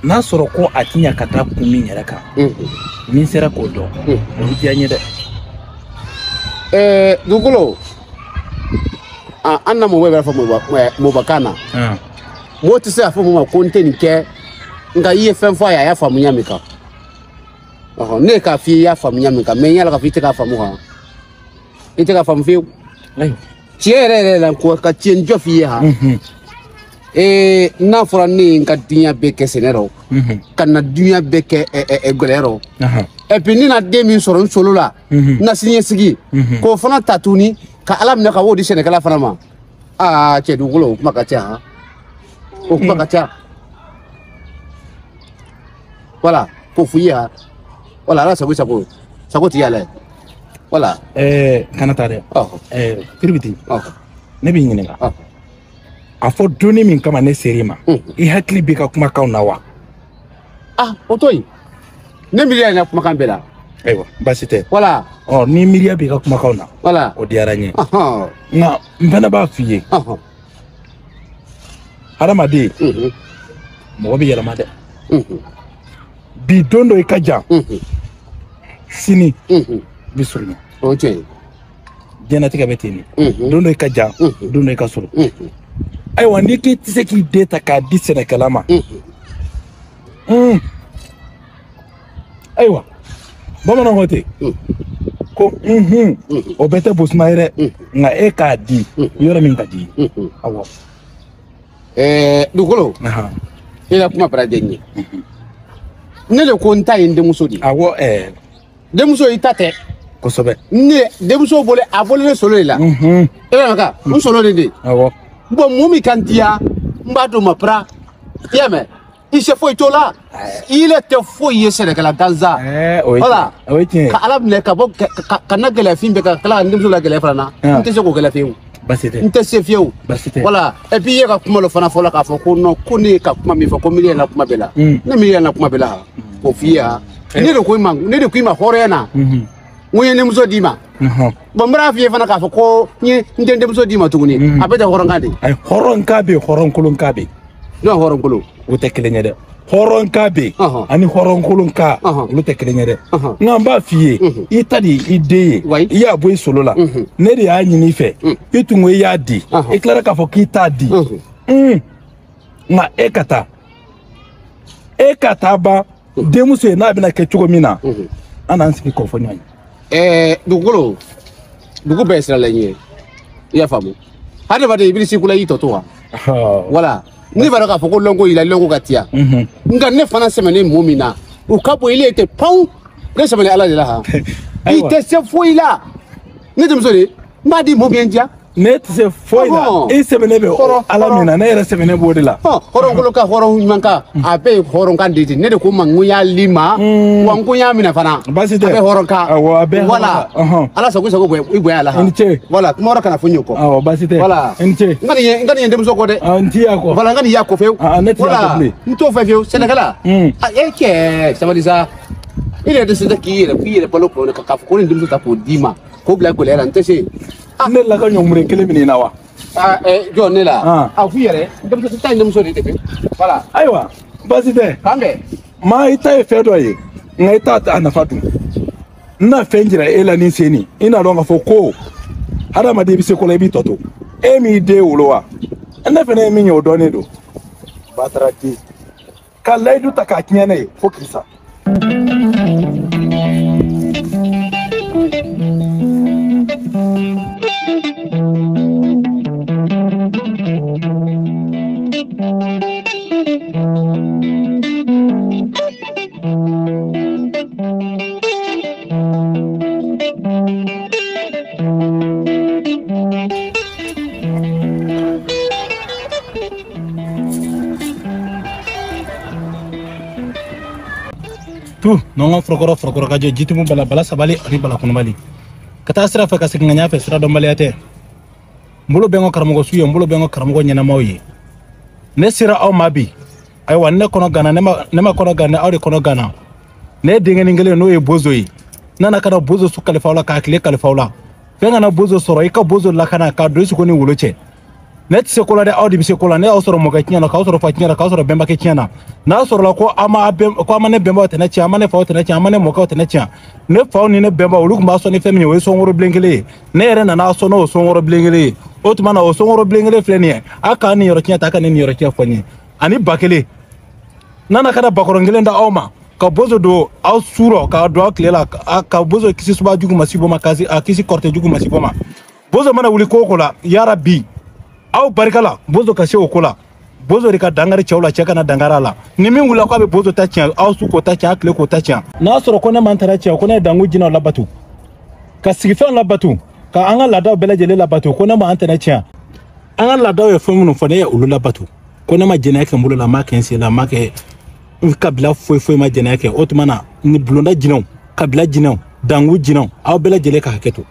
B: n'a sɔrɔ ko a ti ɲa ka taa kun min yɛrɛ kan, ni n sera k'o dɔn, o bɛ diya n ye dɛ.
H: Ɛɛ, dugukolo, an na mɔgɔ b'a fɔ mɔbakan na. Mɔgɔ tɛ se k'a fɔ mɔgɔ ma ko n tɛ nin kɛ, nka i ye fɛn fɔ a ye, a y'a faamuya min kan. Ɔhɔn, ne k'a f'i ye i y'a faamuya min kan, mɛ n y'a la k'a fɔ i tɛ k'a faamu han. I tɛ k'a faamu fiyewu. Tiɲɛ yɛrɛ yɛrɛ la, ko ka tiɲɛ jɔ f'i ye han. Ee, n'a fɔra ne ye n ka diɲɛ bɛɛ kɛ sɛnɛ rɔ, ka na diɲɛ bɛɛ kɛ gɛlɛya rɔ. Et puis ne na den min sɔrɔ n solo la, n na siniɲɛsigi, k'o fana ta tuguni ka Ala minɛ ka o di sɛnɛkɛla fana ma. Aa, cɛ dugukolo, o kuma ka ca han. O kuma ka ca. Voilà, k'o f'i ye han. Voilà, Ala sago i sago. Sago t'i y'a la ye. Voilà.
B: Kana taa dɛ. Kiribiti. Ne b'i ɲininka. A fɔ donni min kama ne ser'i ma, i hakili b'i ka kumakanw na wa?
H: Ah, o to yen. Ne miiri y'a kumakan bɛɛ la.
B: Ayiwa baasi tɛ.
H: Voilà.
B: Ɔ ni miiriya b'i ka kumakanw na.
H: Voilà.
B: O diyara n ye. Nka n fana b'a f'i ye. Hadamaden. Mɔgɔ bɛ yɛlɛma dɛ. Bi don dɔ i ka jan. Sini. I bɛ surunya.
H: O ye tiɲɛ ye.
B: Diɲɛlatigɛ bɛ ten de. Don dɔ i ka jan. Don dɔ i ka surun. Ayiwa n'i k'i tɛ se k'i den ta k'a di sɛnɛkɛla ma. Ayiwa bamananw ko ten ko o bɛɛ tɛ bosuma ye dɛ nka e k'a di yɔrɔ min ka di ye. Awɔ.
H: Dugukolo. E ka kuma bara diya n ye. Ne de ko n ta ye n denmuso de ye.
B: Awɔ.
H: Denmuso i ta tɛ.
B: Kosɛbɛ.
H: Ne denmuso bolo a bolo ne solo de la. E bɛ ka n solo de de.
B: Awɔ.
H: Bon mun min ka n diya n b'a d'o ma pra. I y'a mɛn. I se foyi t'o la. I yɛrɛ tɛ foyi ye sɛnɛkɛla gansan. Voilà.
B: O ye tiɲɛ ye.
H: Ka Ala minɛ ka bɔ ka na gɛlɛya fin bɛɛ ka tila ka n denmuso la gɛlɛya fana na. N tɛ se k'o gɛlɛya fiyewu.
B: Baasi tɛ.
H: N tɛ se fiyewu.
B: Baasi tɛ.
H: Voilà. Et puis i ye ka kuma dɔ fana fɔ la k'a fɔ ko non ko ne ye ka kuma min fɔ ko miiri yɛlɛnna kuma bɛɛ la. Ne miiri yɛlɛnna kuma bɛɛ la. K'o f'i ye ha. Ne de ko i ma ne de ko i ma hɔrɔnya na. N ko n ye denmuso d'i ma. Bon n bɛna f'i ye fana k'a fɔ ko n ye n tɛ denmuso d'i ma tuguni. A bɛɛ tɛ hɔrɔnkan de ye.
B: Ayi hɔrɔnkan bɛ yen hɔrɔnkolonkan bɛ yen.
H: N'o ye hɔrɔnkolo.
B: O tɛ kelen ye dɛ. Hɔrɔnkan bɛ yen ani hɔrɔnkolonkan olu tɛ kelen ye dɛ. Nka n b'a f'i ye i ta de i den ye i y'a bɔ i solo la ne de y'a ɲini i fɛ i tun ko i y'a di i tilara k'a fɔ k'i t'a di nka e ka taa e ka taa ban denmuso ye n'a bɛna kɛ cogo min na an n'an sigi k'o fɔ ɲɔgɔn
H: ye. Dugukolo dugu bɛɛ ye siralen ye i y'a faamu hadamaden i bɛ si kula i tɔ to wa. Voilà. Ne b'a dɔn k'a fɔ ko lɔnko y'i la lɔnko ka tiya nka ne fana sɛmɛnen mɔgɔ min na u ka bon ile tɛ panw ne sɛmɛnen Ala de la han i tɛ se foyi la ne denmuso de n b'a di mɔgɔ min ye n diya.
B: Ne tɛ se foyi la i sɛmɛnen bɛ Ala min na ne yɛrɛ sɛmɛnen b'o de la.
H: Hɔrɔnkolo ka hɔrɔn ɲuman kan a bɛɛ ye hɔrɔnkan de ye ne de ko ma n ko n y'a li ma wa n ko n y'a minɛ fana.
B: Baasi tɛ
H: a bɛ hɔrɔn kan.
B: Awɔ a bɛɛ
H: voilà Ala sago i sago i bonya la han.
B: I ni ce.
H: Voilà kuma wɛrɛ kana fɔ n ye o kɔ.
B: Awɔ baasi tɛ.
H: Voilà
B: i ni ce.
H: N ka nin ye n denmuso kɔ dɛ.
B: N t'i y'a kɔ.
H: Voilà n ka nin y'a kɔ fiyewu.
B: Ne t'i y'a kɔ bilen.
H: N t'o fɛ fiyewu sɛnɛkɛla. E cɛ sabali sa i yɛrɛ tɛ se k'i yɛrɛ balo kɔnɔ k'a fɔ ko nin denmuso ta k'o d'i ma k'o bila gɛlɛya la n tɛ se.
B: Ne la ka ɲɔmure kelen minɛ i na wa.
H: Jɔn ne la. A f'i yɛrɛ denmuso ta ye denmuso de ye ten. Voilà.
B: Ayiwa baasi tɛ.
H: K'an bɛn.
B: Maa i ta ye fɛn dɔ ye nka i t'a a nafa dun. N na fɛn jira e la ni sen nin i n'a dɔn k'a fɔ ko hadamaden bɛ se ko la i b'i tɔ to e m'i den wolo wa ne fana ye min ye o dɔnnen don. Batara den ka layidu ta k'a tiɲɛ ne ye fo k'i sa. Tu nɔngɔn forokɔrɔ forokɔrɔ ka jɔ jitumu bala bala sabali ani bala kunubali ka taa sira fɛ ka segin ka ɲɛ fɛ sira dɔnbaliya tɛ n bolo bɛ n ka karamɔgɔ su ye n bolo bɛ n ka karamɔgɔ ɲɛnamaw ye ne sera aw ma bi ayiwa ne kɔnɔ gana ne ma kɔnɔ gana aw de kɔnɔ gana ne ye denkɛnin kelen n'o ye bozo ye n nana ka na bozo su kalifa aw la k'a tile kalifa aw la fɛn kana bozo sɔrɔ i ka bozo lakana k'a don i sogo ni wolo cɛ ne tɛ se ko la dɛ aw de bɛ se ko la ne y'aw sɔrɔ mɔkɛ tiɲɛ na k'aw sɔrɔ fa tiɲɛ na k'aw sɔrɔ bɛnbakɛ tiɲɛ na n'a sɔrɔla ko a ma ne bɛnbaw tɛnɛ tiɲɛ a ma ne faw tɛnɛ tiɲɛ a ma ne mɔkɛw tɛnɛ tiɲɛ ne faw ni ne bɛnbaw olu tun b'a sɔn ni fɛn min ye o ye sɔnkɔrɔ bilen kelen ye ne yɛrɛ nana sɔn n'o sɔnkɔrɔ bilen kelen ye o tuma na o sɔnkɔrɔ bilen kelen filɛ nin ye a k'an niyɔrɔ tiɲɛ ta a ka ne niyɔrɔ tiɲɛ fɔ n ye ani ba kelen n'a na ka na bakɔrɔn kelen da aw ma ka bozo don aw su rɔ k'a don aw tile la ka bozo kisi suba jugu ma sibɔ ma k'a kisi kɔrɔtɛ jugu ma sibɔ ma bozo mana wuli ko o ko la yarabi aw barika la bozo ka se o ko la bozo de ka dankari cɛw la cɛ kana dankari a la ni min wulila k'a bɛ bozo ta tiɲɛ aw su k'o ta tiɲɛ aw tile k'o ta tiɲɛ n'a sɔrɔ ko ne man tara tiɲɛ ko ne ye dangu jinɛw labato ka sigifɛnw labato ka an ka laadaw bɛɛ lajɛlen labato ko ne ma an tɛnɛ tiɲɛ an ka laadaw ye fɛn minnu fɔ ne ye olu labato ko ne ma jɛnɛya kɛ n bolo la n m'a kɛ n sen la n m'a kɛ n kabila foyi foyi ma jɛnɛya kɛ o tuma na ni bulonda jinɛw kabila jinɛw dangu jinɛw aw bɛɛ lajɛlen ka hakɛ to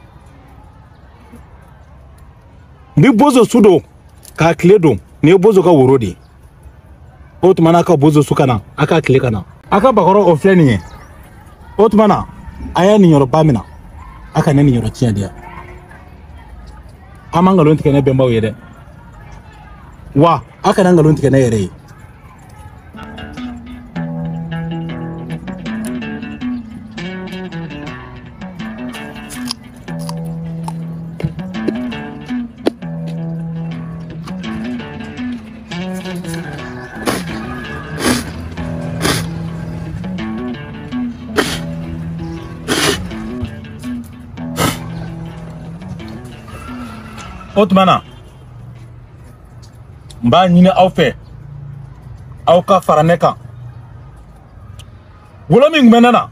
B: n bɛ bozo su don k'a tile don nin ye bozo ka woro de ye o tuma na a ka bozo su ka na a ka tile ka na a ka bakɔrɔ o filɛ nin ye o tuma na A y'a niyɔrɔba minɛ, a ka ne niyɔrɔ tiɲɛ di yan. An ma nkalon tigɛ ne bɛnbaw ye dɛ. Wa a kana nkalon tigɛ ne yɛrɛ ye. O tuma na n b'a ɲini aw fɛ aw ka fara ne kan. Wolo min tun bɛ ne na,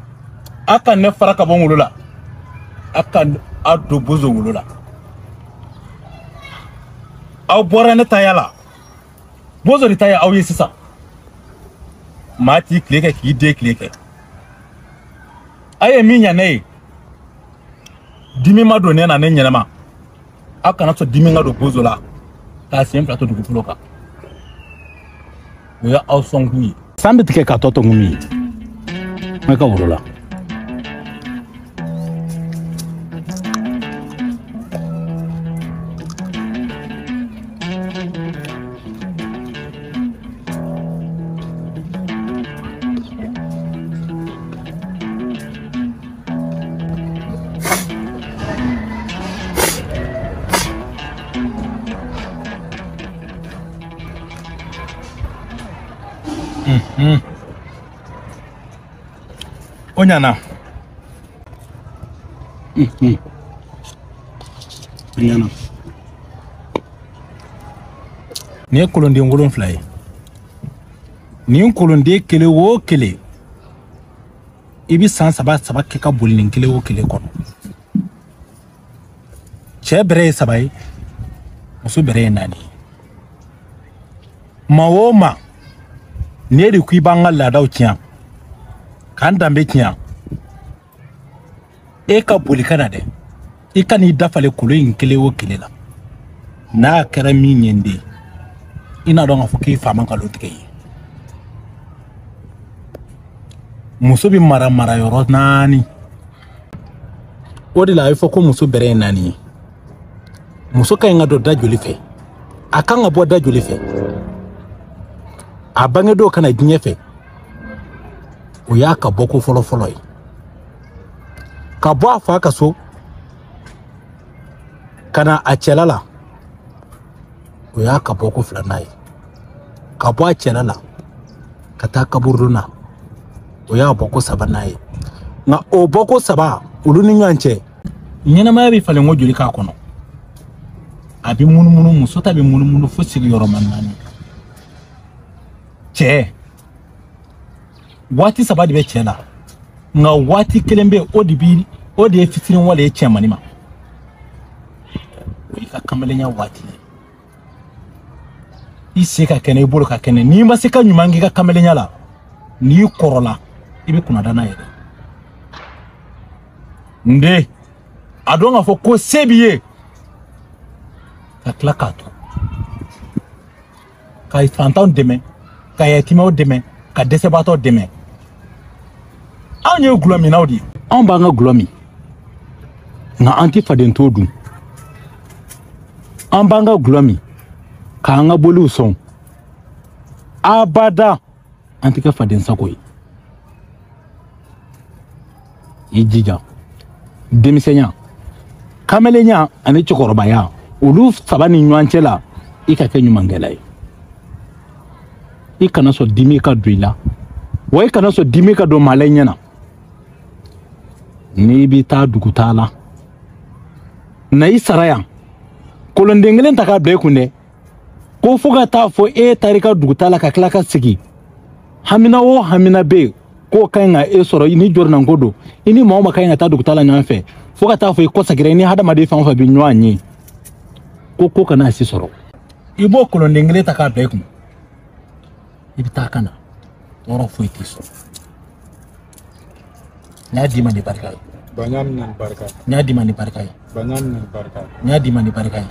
B: a ka ne fara ka bɔ n wolo la, a ka a don bozo wolo la. Aw bɔra ne taya la, bozo de ta ye aw ye sisan. Maa t'i tile kɛ k'i den tile kɛ. A ye min ɲa ne ye, dimi ma don ne na ne ɲɛnama. A kana sɔn dimi ka don bozo la k'a sen fila to dugukolo kan. O ye aw sɔnkun ye. San bɛ tigɛ k'a tɔ to kun min ye, n bɛ ka woro la. O ɲana. O ɲana. Nin ye kolonden 7 ye. Nin kolonden kelen o kelen, i bɛ san 3 3 kɛ ka boli nin kelen o kelen kɔnɔ. Cɛ bɛrɛ ye 3 ye, muso bɛrɛ ye 4 ye. Maa o maa, n'e de ko i b'an ka laadaw tiɲɛ, k'an danbe tiɲɛ, e ka boli ka na dɛ. I ka n'i dafalen kolon in kelen o kelen la. N'a kɛra min ye n den, i n'a dɔn k'a fɔ k'i fa ma nkalon tigɛ i ye. Muso bɛ mara marayɔrɔ 4. O de la a bɛ fɔ ko muso bɛrɛ ye 4 ye. Muso ka ɲi ka don da joli fɛ? A kan ka bɔ da joli fɛ? A bangedɔw ka na diɲɛ fɛ, o y'a ka bɔko fɔlɔ fɔlɔ ye. Ka bɔ a fa ka so ka na a cɛla la, o y'a ka bɔko 2nan ye. Ka bɔ a cɛla la ka taa kaburudon na, o y'a bɔko 3nan ye. Nka o bɔko 3 olu ni ɲɔgɔn cɛ, ɲɛnamaya bɛ falen ko joli k'a kɔnɔ. A bɛ munumunu, muso ta bɛ munumunu fo sigiyɔrɔma 4. Cɛ, waati 3 de bɛ cɛ la, nka waati kelen bɛ yen, o de ye fitinin wale ye cɛmannin ma. O y'i ka kamalenya waati ye. I sen ka kɛnɛ, i bolo ka kɛnɛ. N'i ma se ka ɲuman k'i ka kamalenya la, n'i kɔrɔla, i bɛ kunnada n'a ye dɛ. N den, a dɔn k'a fɔ ko se b'i ye, ka tila k'a to ka fantanw dɛmɛ, ka yatimɛw dɛmɛ, ka dɛsɛbaatɔw dɛmɛ. Anw ye gulɔminnaw de ye. Anw b'an ka gulɔ min, nka an tɛ faden to dun. An b'an ka gulɔ min k'an ka boliw sɔn. Abada an tɛ kɛ faden sago ye. I jija, denmisɛnya, kamalenya ani cɛkɔrɔbaya, olu 3 ni ɲɔgɔn cɛ la, i ka kɛ ɲumankɛla ye. I kana sɔn dimi ka don i la, wa i kana sɔn dimi ka don maa la i ɲɛna. N'i bɛ taa dugutaa la, na i sara yan, kolonden kelen ta k'a bila i kun dɛ, ko fo ka taa fɔ e taara i ka dugutaa la ka tila ka segin. Hamina o hamina bɛ yen k'o ka ɲi ka e sɔrɔ, ni jɔrɔnanko don, i ni maa o maa ka ɲi ka taa dugutaa la ɲɔgɔn fɛ, fo ka taa fɔ i kɔseginna, i ni hadamaden fɛn o fɛn bɛ ɲɔgɔn ye, ko kana si sɔrɔ. I b'o kolonden kelen ta k'a bila i kun, i bɛ taa ka na, tɔɔrɔ foyi t'i sɔrɔ. N y'a d'i ma ni barika ye. N y'a d'i ma ni barika ye. N y'a d'i ma ni barika ye.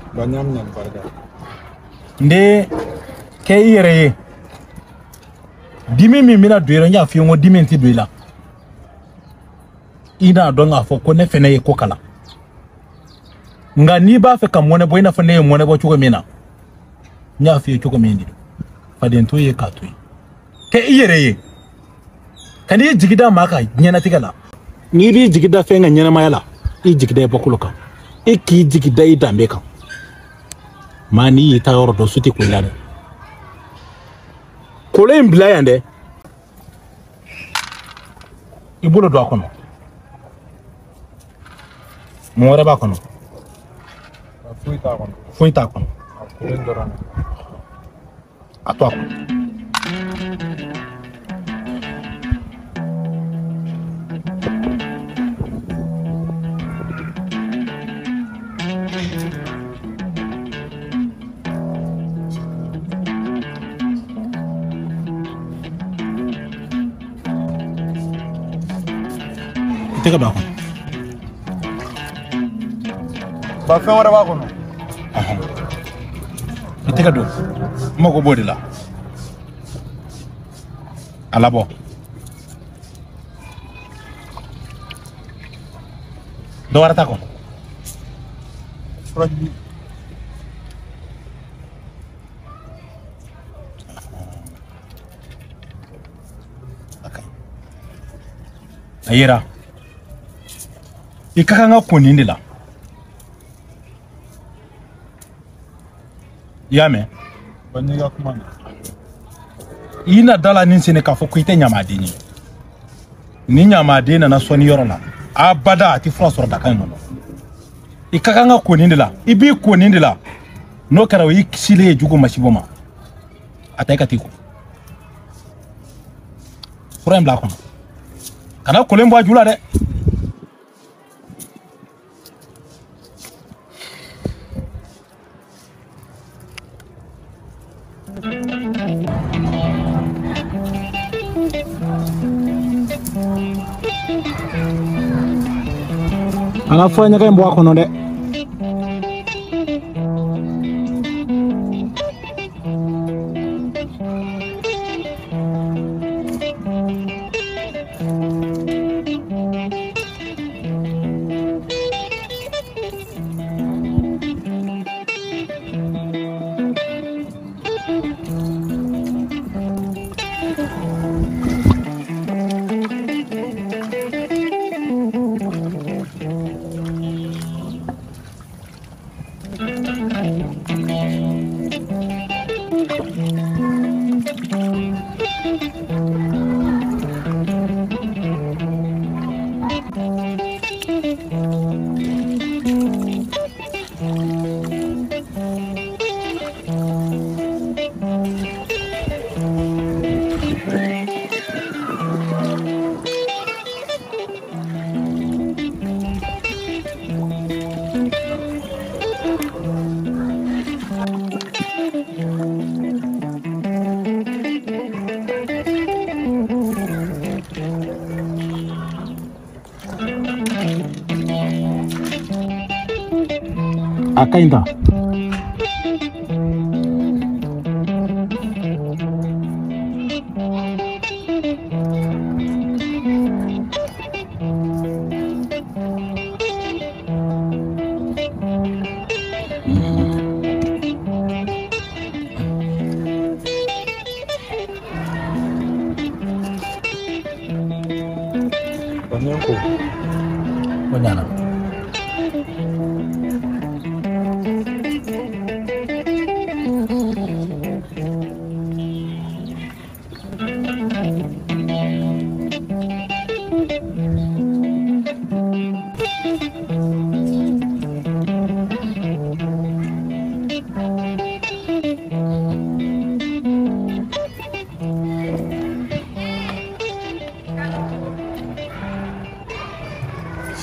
B: N den, kɛ i yɛrɛ ye. Dimi min bɛna don i la, n y'a f'i ye n ko dimi in tɛ don i la.
I: I n'a dɔn k'a fɔ ko ne fɛnɛ ye ko kalan. Nka n'i b'a fɛ ka mɔnɛ bɔ i n'a fɔ ne ye mɔnɛ bɔ cogo min na, n y'a f'i ye cogo min de don. Faden to ye k'a to yen. Kɛ i yɛrɛ ye. Ka n'i jigi da maa kan diɲɛlatigɛ la. N'i b'i jigi da fɛn kan ɲɛnamaya la, i jigi da i bɔkolo kan. E k'i jigi da i danbe kan. Maa n'i y'i ta yɔrɔ dɔn, su tɛ ko i la dɛ. Kolon in bila yan dɛ. I bolo don a kɔnɔ. Mun wɛrɛ b'a kɔnɔ?
C: Foyi t'a kɔnɔ.
I: Foyi t'a kɔnɔ.
C: A kolon dɔrɔn.
I: A to a kɔnɔ. I tɛgɛ don a kɔnɔ.
C: Ba fɛn wɛrɛ b'a kɔnɔ.
I: I tɛgɛ don. N mago b'o de la. A labɔ. Dɔ wɛrɛ t'a kɔnɔ.
C: Furaji.
I: A yera. I ka kan ka ko nin de la. I y'a mɛn?
C: Ba n'i ka kuma mɛn.
I: I na da la nin sen k'a fɔ ko i tɛ ɲamaden ye. Ni ɲamaden nana sɔnni yɔrɔ la, abada a tɛ fura sɔrɔ daga in kɔnɔ. I ka kan ka ko nin de la. I b'i ko nin de la. N'o kɛra o y'i kisilen ye jugu masibo ma. A ta i ka t'i ko. Fura in bila a kɔnɔ. Kana kolon bɔ a ju la dɛ. Ana fura ɲaga in bɔ a kɔnɔ dɛ. A ka ɲi tan.
C: Ba n ye n ko.
I: O ɲana.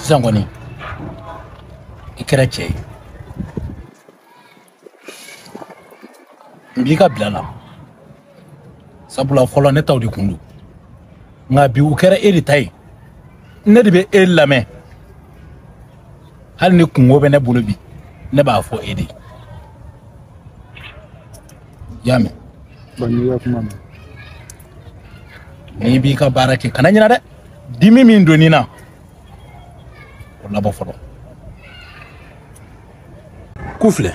I: Sisan kɔni i kɛra cɛ ye. N b'i ka bila la. Sabula fɔlɔ ne taw de kun don. Nka bi u kɛra e de ta ye. Ne de bɛ e lamɛn. Hali ni kungo bɛ ne bolo bi, ne b'a fɔ e de ye. I y'a mɛn?
C: Ba n'i ka kuma mɛn.
I: N'i b'i ka baara kɛ, kana ɲinɛ dɛ. Dimi min donn'i na, labɔ fɔlɔ. Ku filɛ.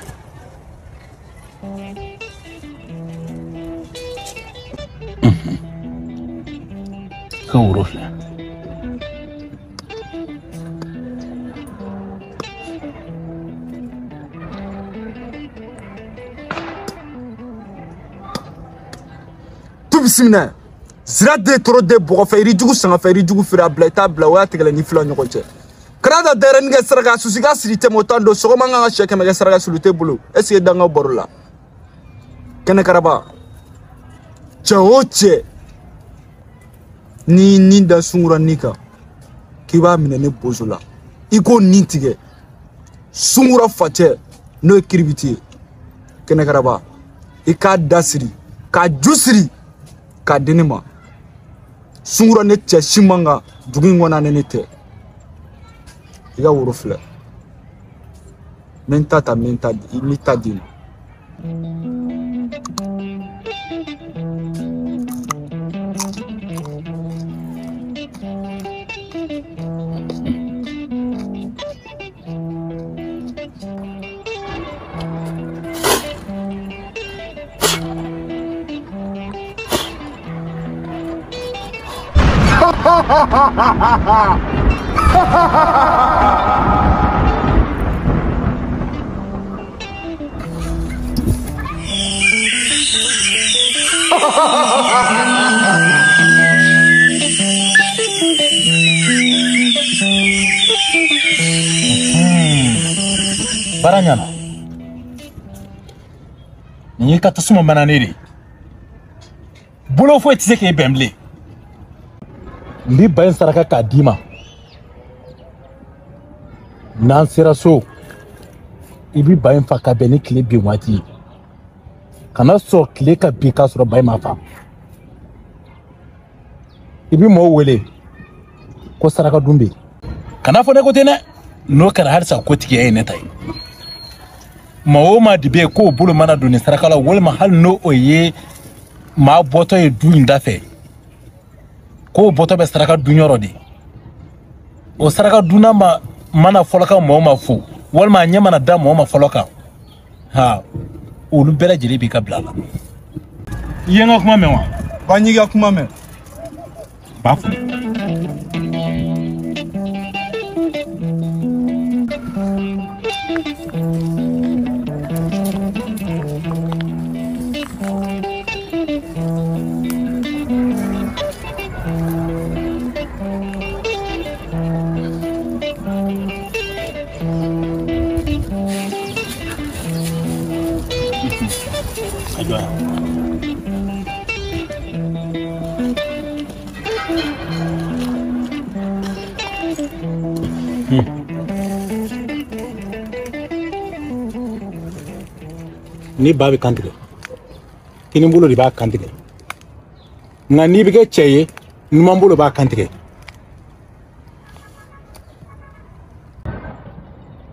I: Ka woro filɛ.
C: Tu bisimila. Zira de tɔrɔ de bɔgɔ fɛ yirijugu sanga fɛ yirijugu feere a bila i t'a bila o y'a tigɛla ni fila ɲɔgɔn cɛ. Kana da dayɛrɛnin kɛ saraka susi ka siri tɛ mɔ tan don sɔgɔma n kan ka sɛ 100 kɛ saraka sulu tɛ bolo est ce que danga bɔr'o la. Kɛnɛ karaba cɛ o cɛ ni nin da sungura ni kan k'i b'a minɛ ne bozo la i k'o nin tigɛ sungura facɛ n'o ye kiribiti ye kɛnɛ karaba i k'a da siri k'a ju siri k'a di ne ma. Sungura ne cɛ si man kan dugu in kɔnɔ ne tɛ. I ka woro filɛ n bɛ n ta ta n bɛ n ta d'i ma.
I: Baara ɲɛna. Nin y'i ka tasuma mananen de ye. Bolo foyi tɛ se k'e bɛn bilen. N bɛ ba in saraka k'a d'i ma. N'an sera so, i bɛ ba in fa ka bɛn ni tile bin waati ye. Kana sɔn tile ka bin k'a sɔrɔ ba in ma fa. I bɛ mɔgɔw wele ko saraka dun bɛ yen. Kana fɔ ne ko ten dɛ. N'o kɛra halisa kotigiya ye ne ta ye. Maa o maa de bɛ yen k'o bolo mana don nin saraka la walima hali n'o o ye maa bɔtɔ ye du in da fɛ k'o bɔtɔ bɛ saraka dunyɔrɔ de o saraka dunna ma mana fɔlɔ ka mɔgɔ ma fo walima a ɲɛ mana da mɔgɔ ma fɔlɔ kan ha olu bɛɛ lajɛlen b'i ka bila la. I ye n ka kuma mɛn wa?
C: Ba n y'i ka kuma mɛn.
I: B'a fo. Ni ba bɛ kan tigɛ kini bolo de b'a kan tigɛ nka n'i bɛ kɛ cɛ ye numan bolo b'a kan tigɛ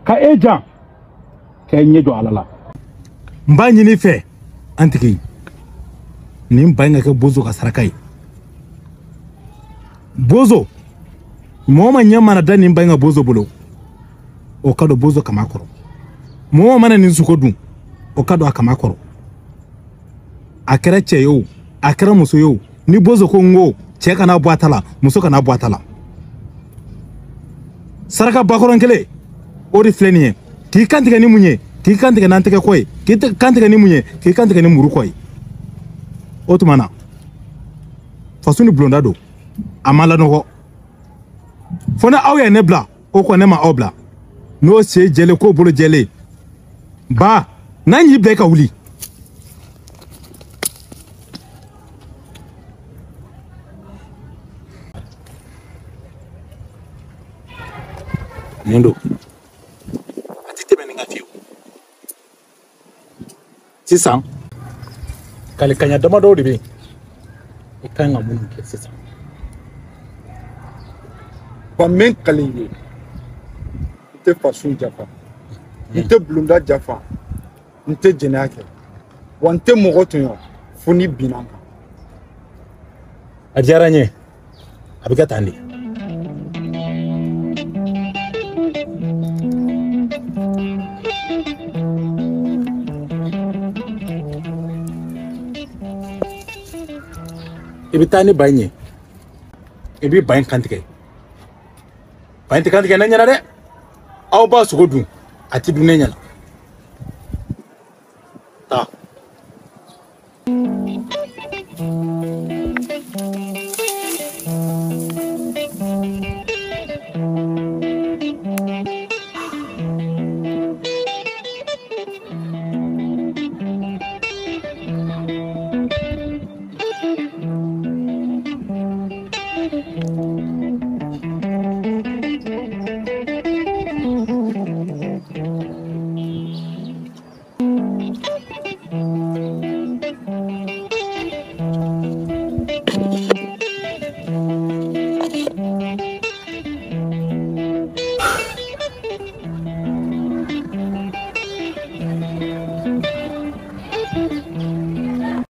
I: ka e jan k'e ɲɛ jɔ ala la. N b'a ɲini i fɛ an tigi nin ba in ka kɛ bozo ka saraka ye. Bozo mɔgɔ ma ɲɛ mana da nin ba in ka bozo bolo o ka don bozo kama kɔrɔ. Mɔgɔ mana nin sogo dun o ka don a kama kɔrɔ. A kɛra cɛ ye o a kɛra muso ye o ni bozo ko n ko cɛ kana bɔ a ta la muso kana bɔ a ta la. Saraka bakɔrɔn kelen o de filɛ nin ye k'i kan tigɛ ni mun ye k'i kan tigɛ n'an tɛgɛ kɔ ye k'i kan tigɛ ni mun ye k'i kan tigɛ ni muru kɔ ye. O tuma na faso ni bulonda don a ma lanɔgɔ fo ni aw ye ne bila o kɔ ne ma aw bila n'o sen jɛlen k'o bolo jɛlen ba n'an y'i bila i ka wuli. Nin don a ti tɛmɛ nin kan fiyewu. Sisan kalikaɲa damadɔw de bɛ yen i kan ka minnu kɛ sisan.
C: Ba n bɛ n kale i ye n tɛ faso jafa n tɛ bulonda jafa n tɛ jɛnɛya kɛ wa n tɛ mɔgɔ tɔɲɔ fo ni binna n kan.
I: A diyara n ye a bɛ kɛ tan de. I bɛ taa ni ba in ye, i bɛ ba in kantigɛ. Ba in tɛ kantigɛ ne ɲɛna dɛ. Aw b'a sogo dun, a ti dun ne ɲɛna. Taa.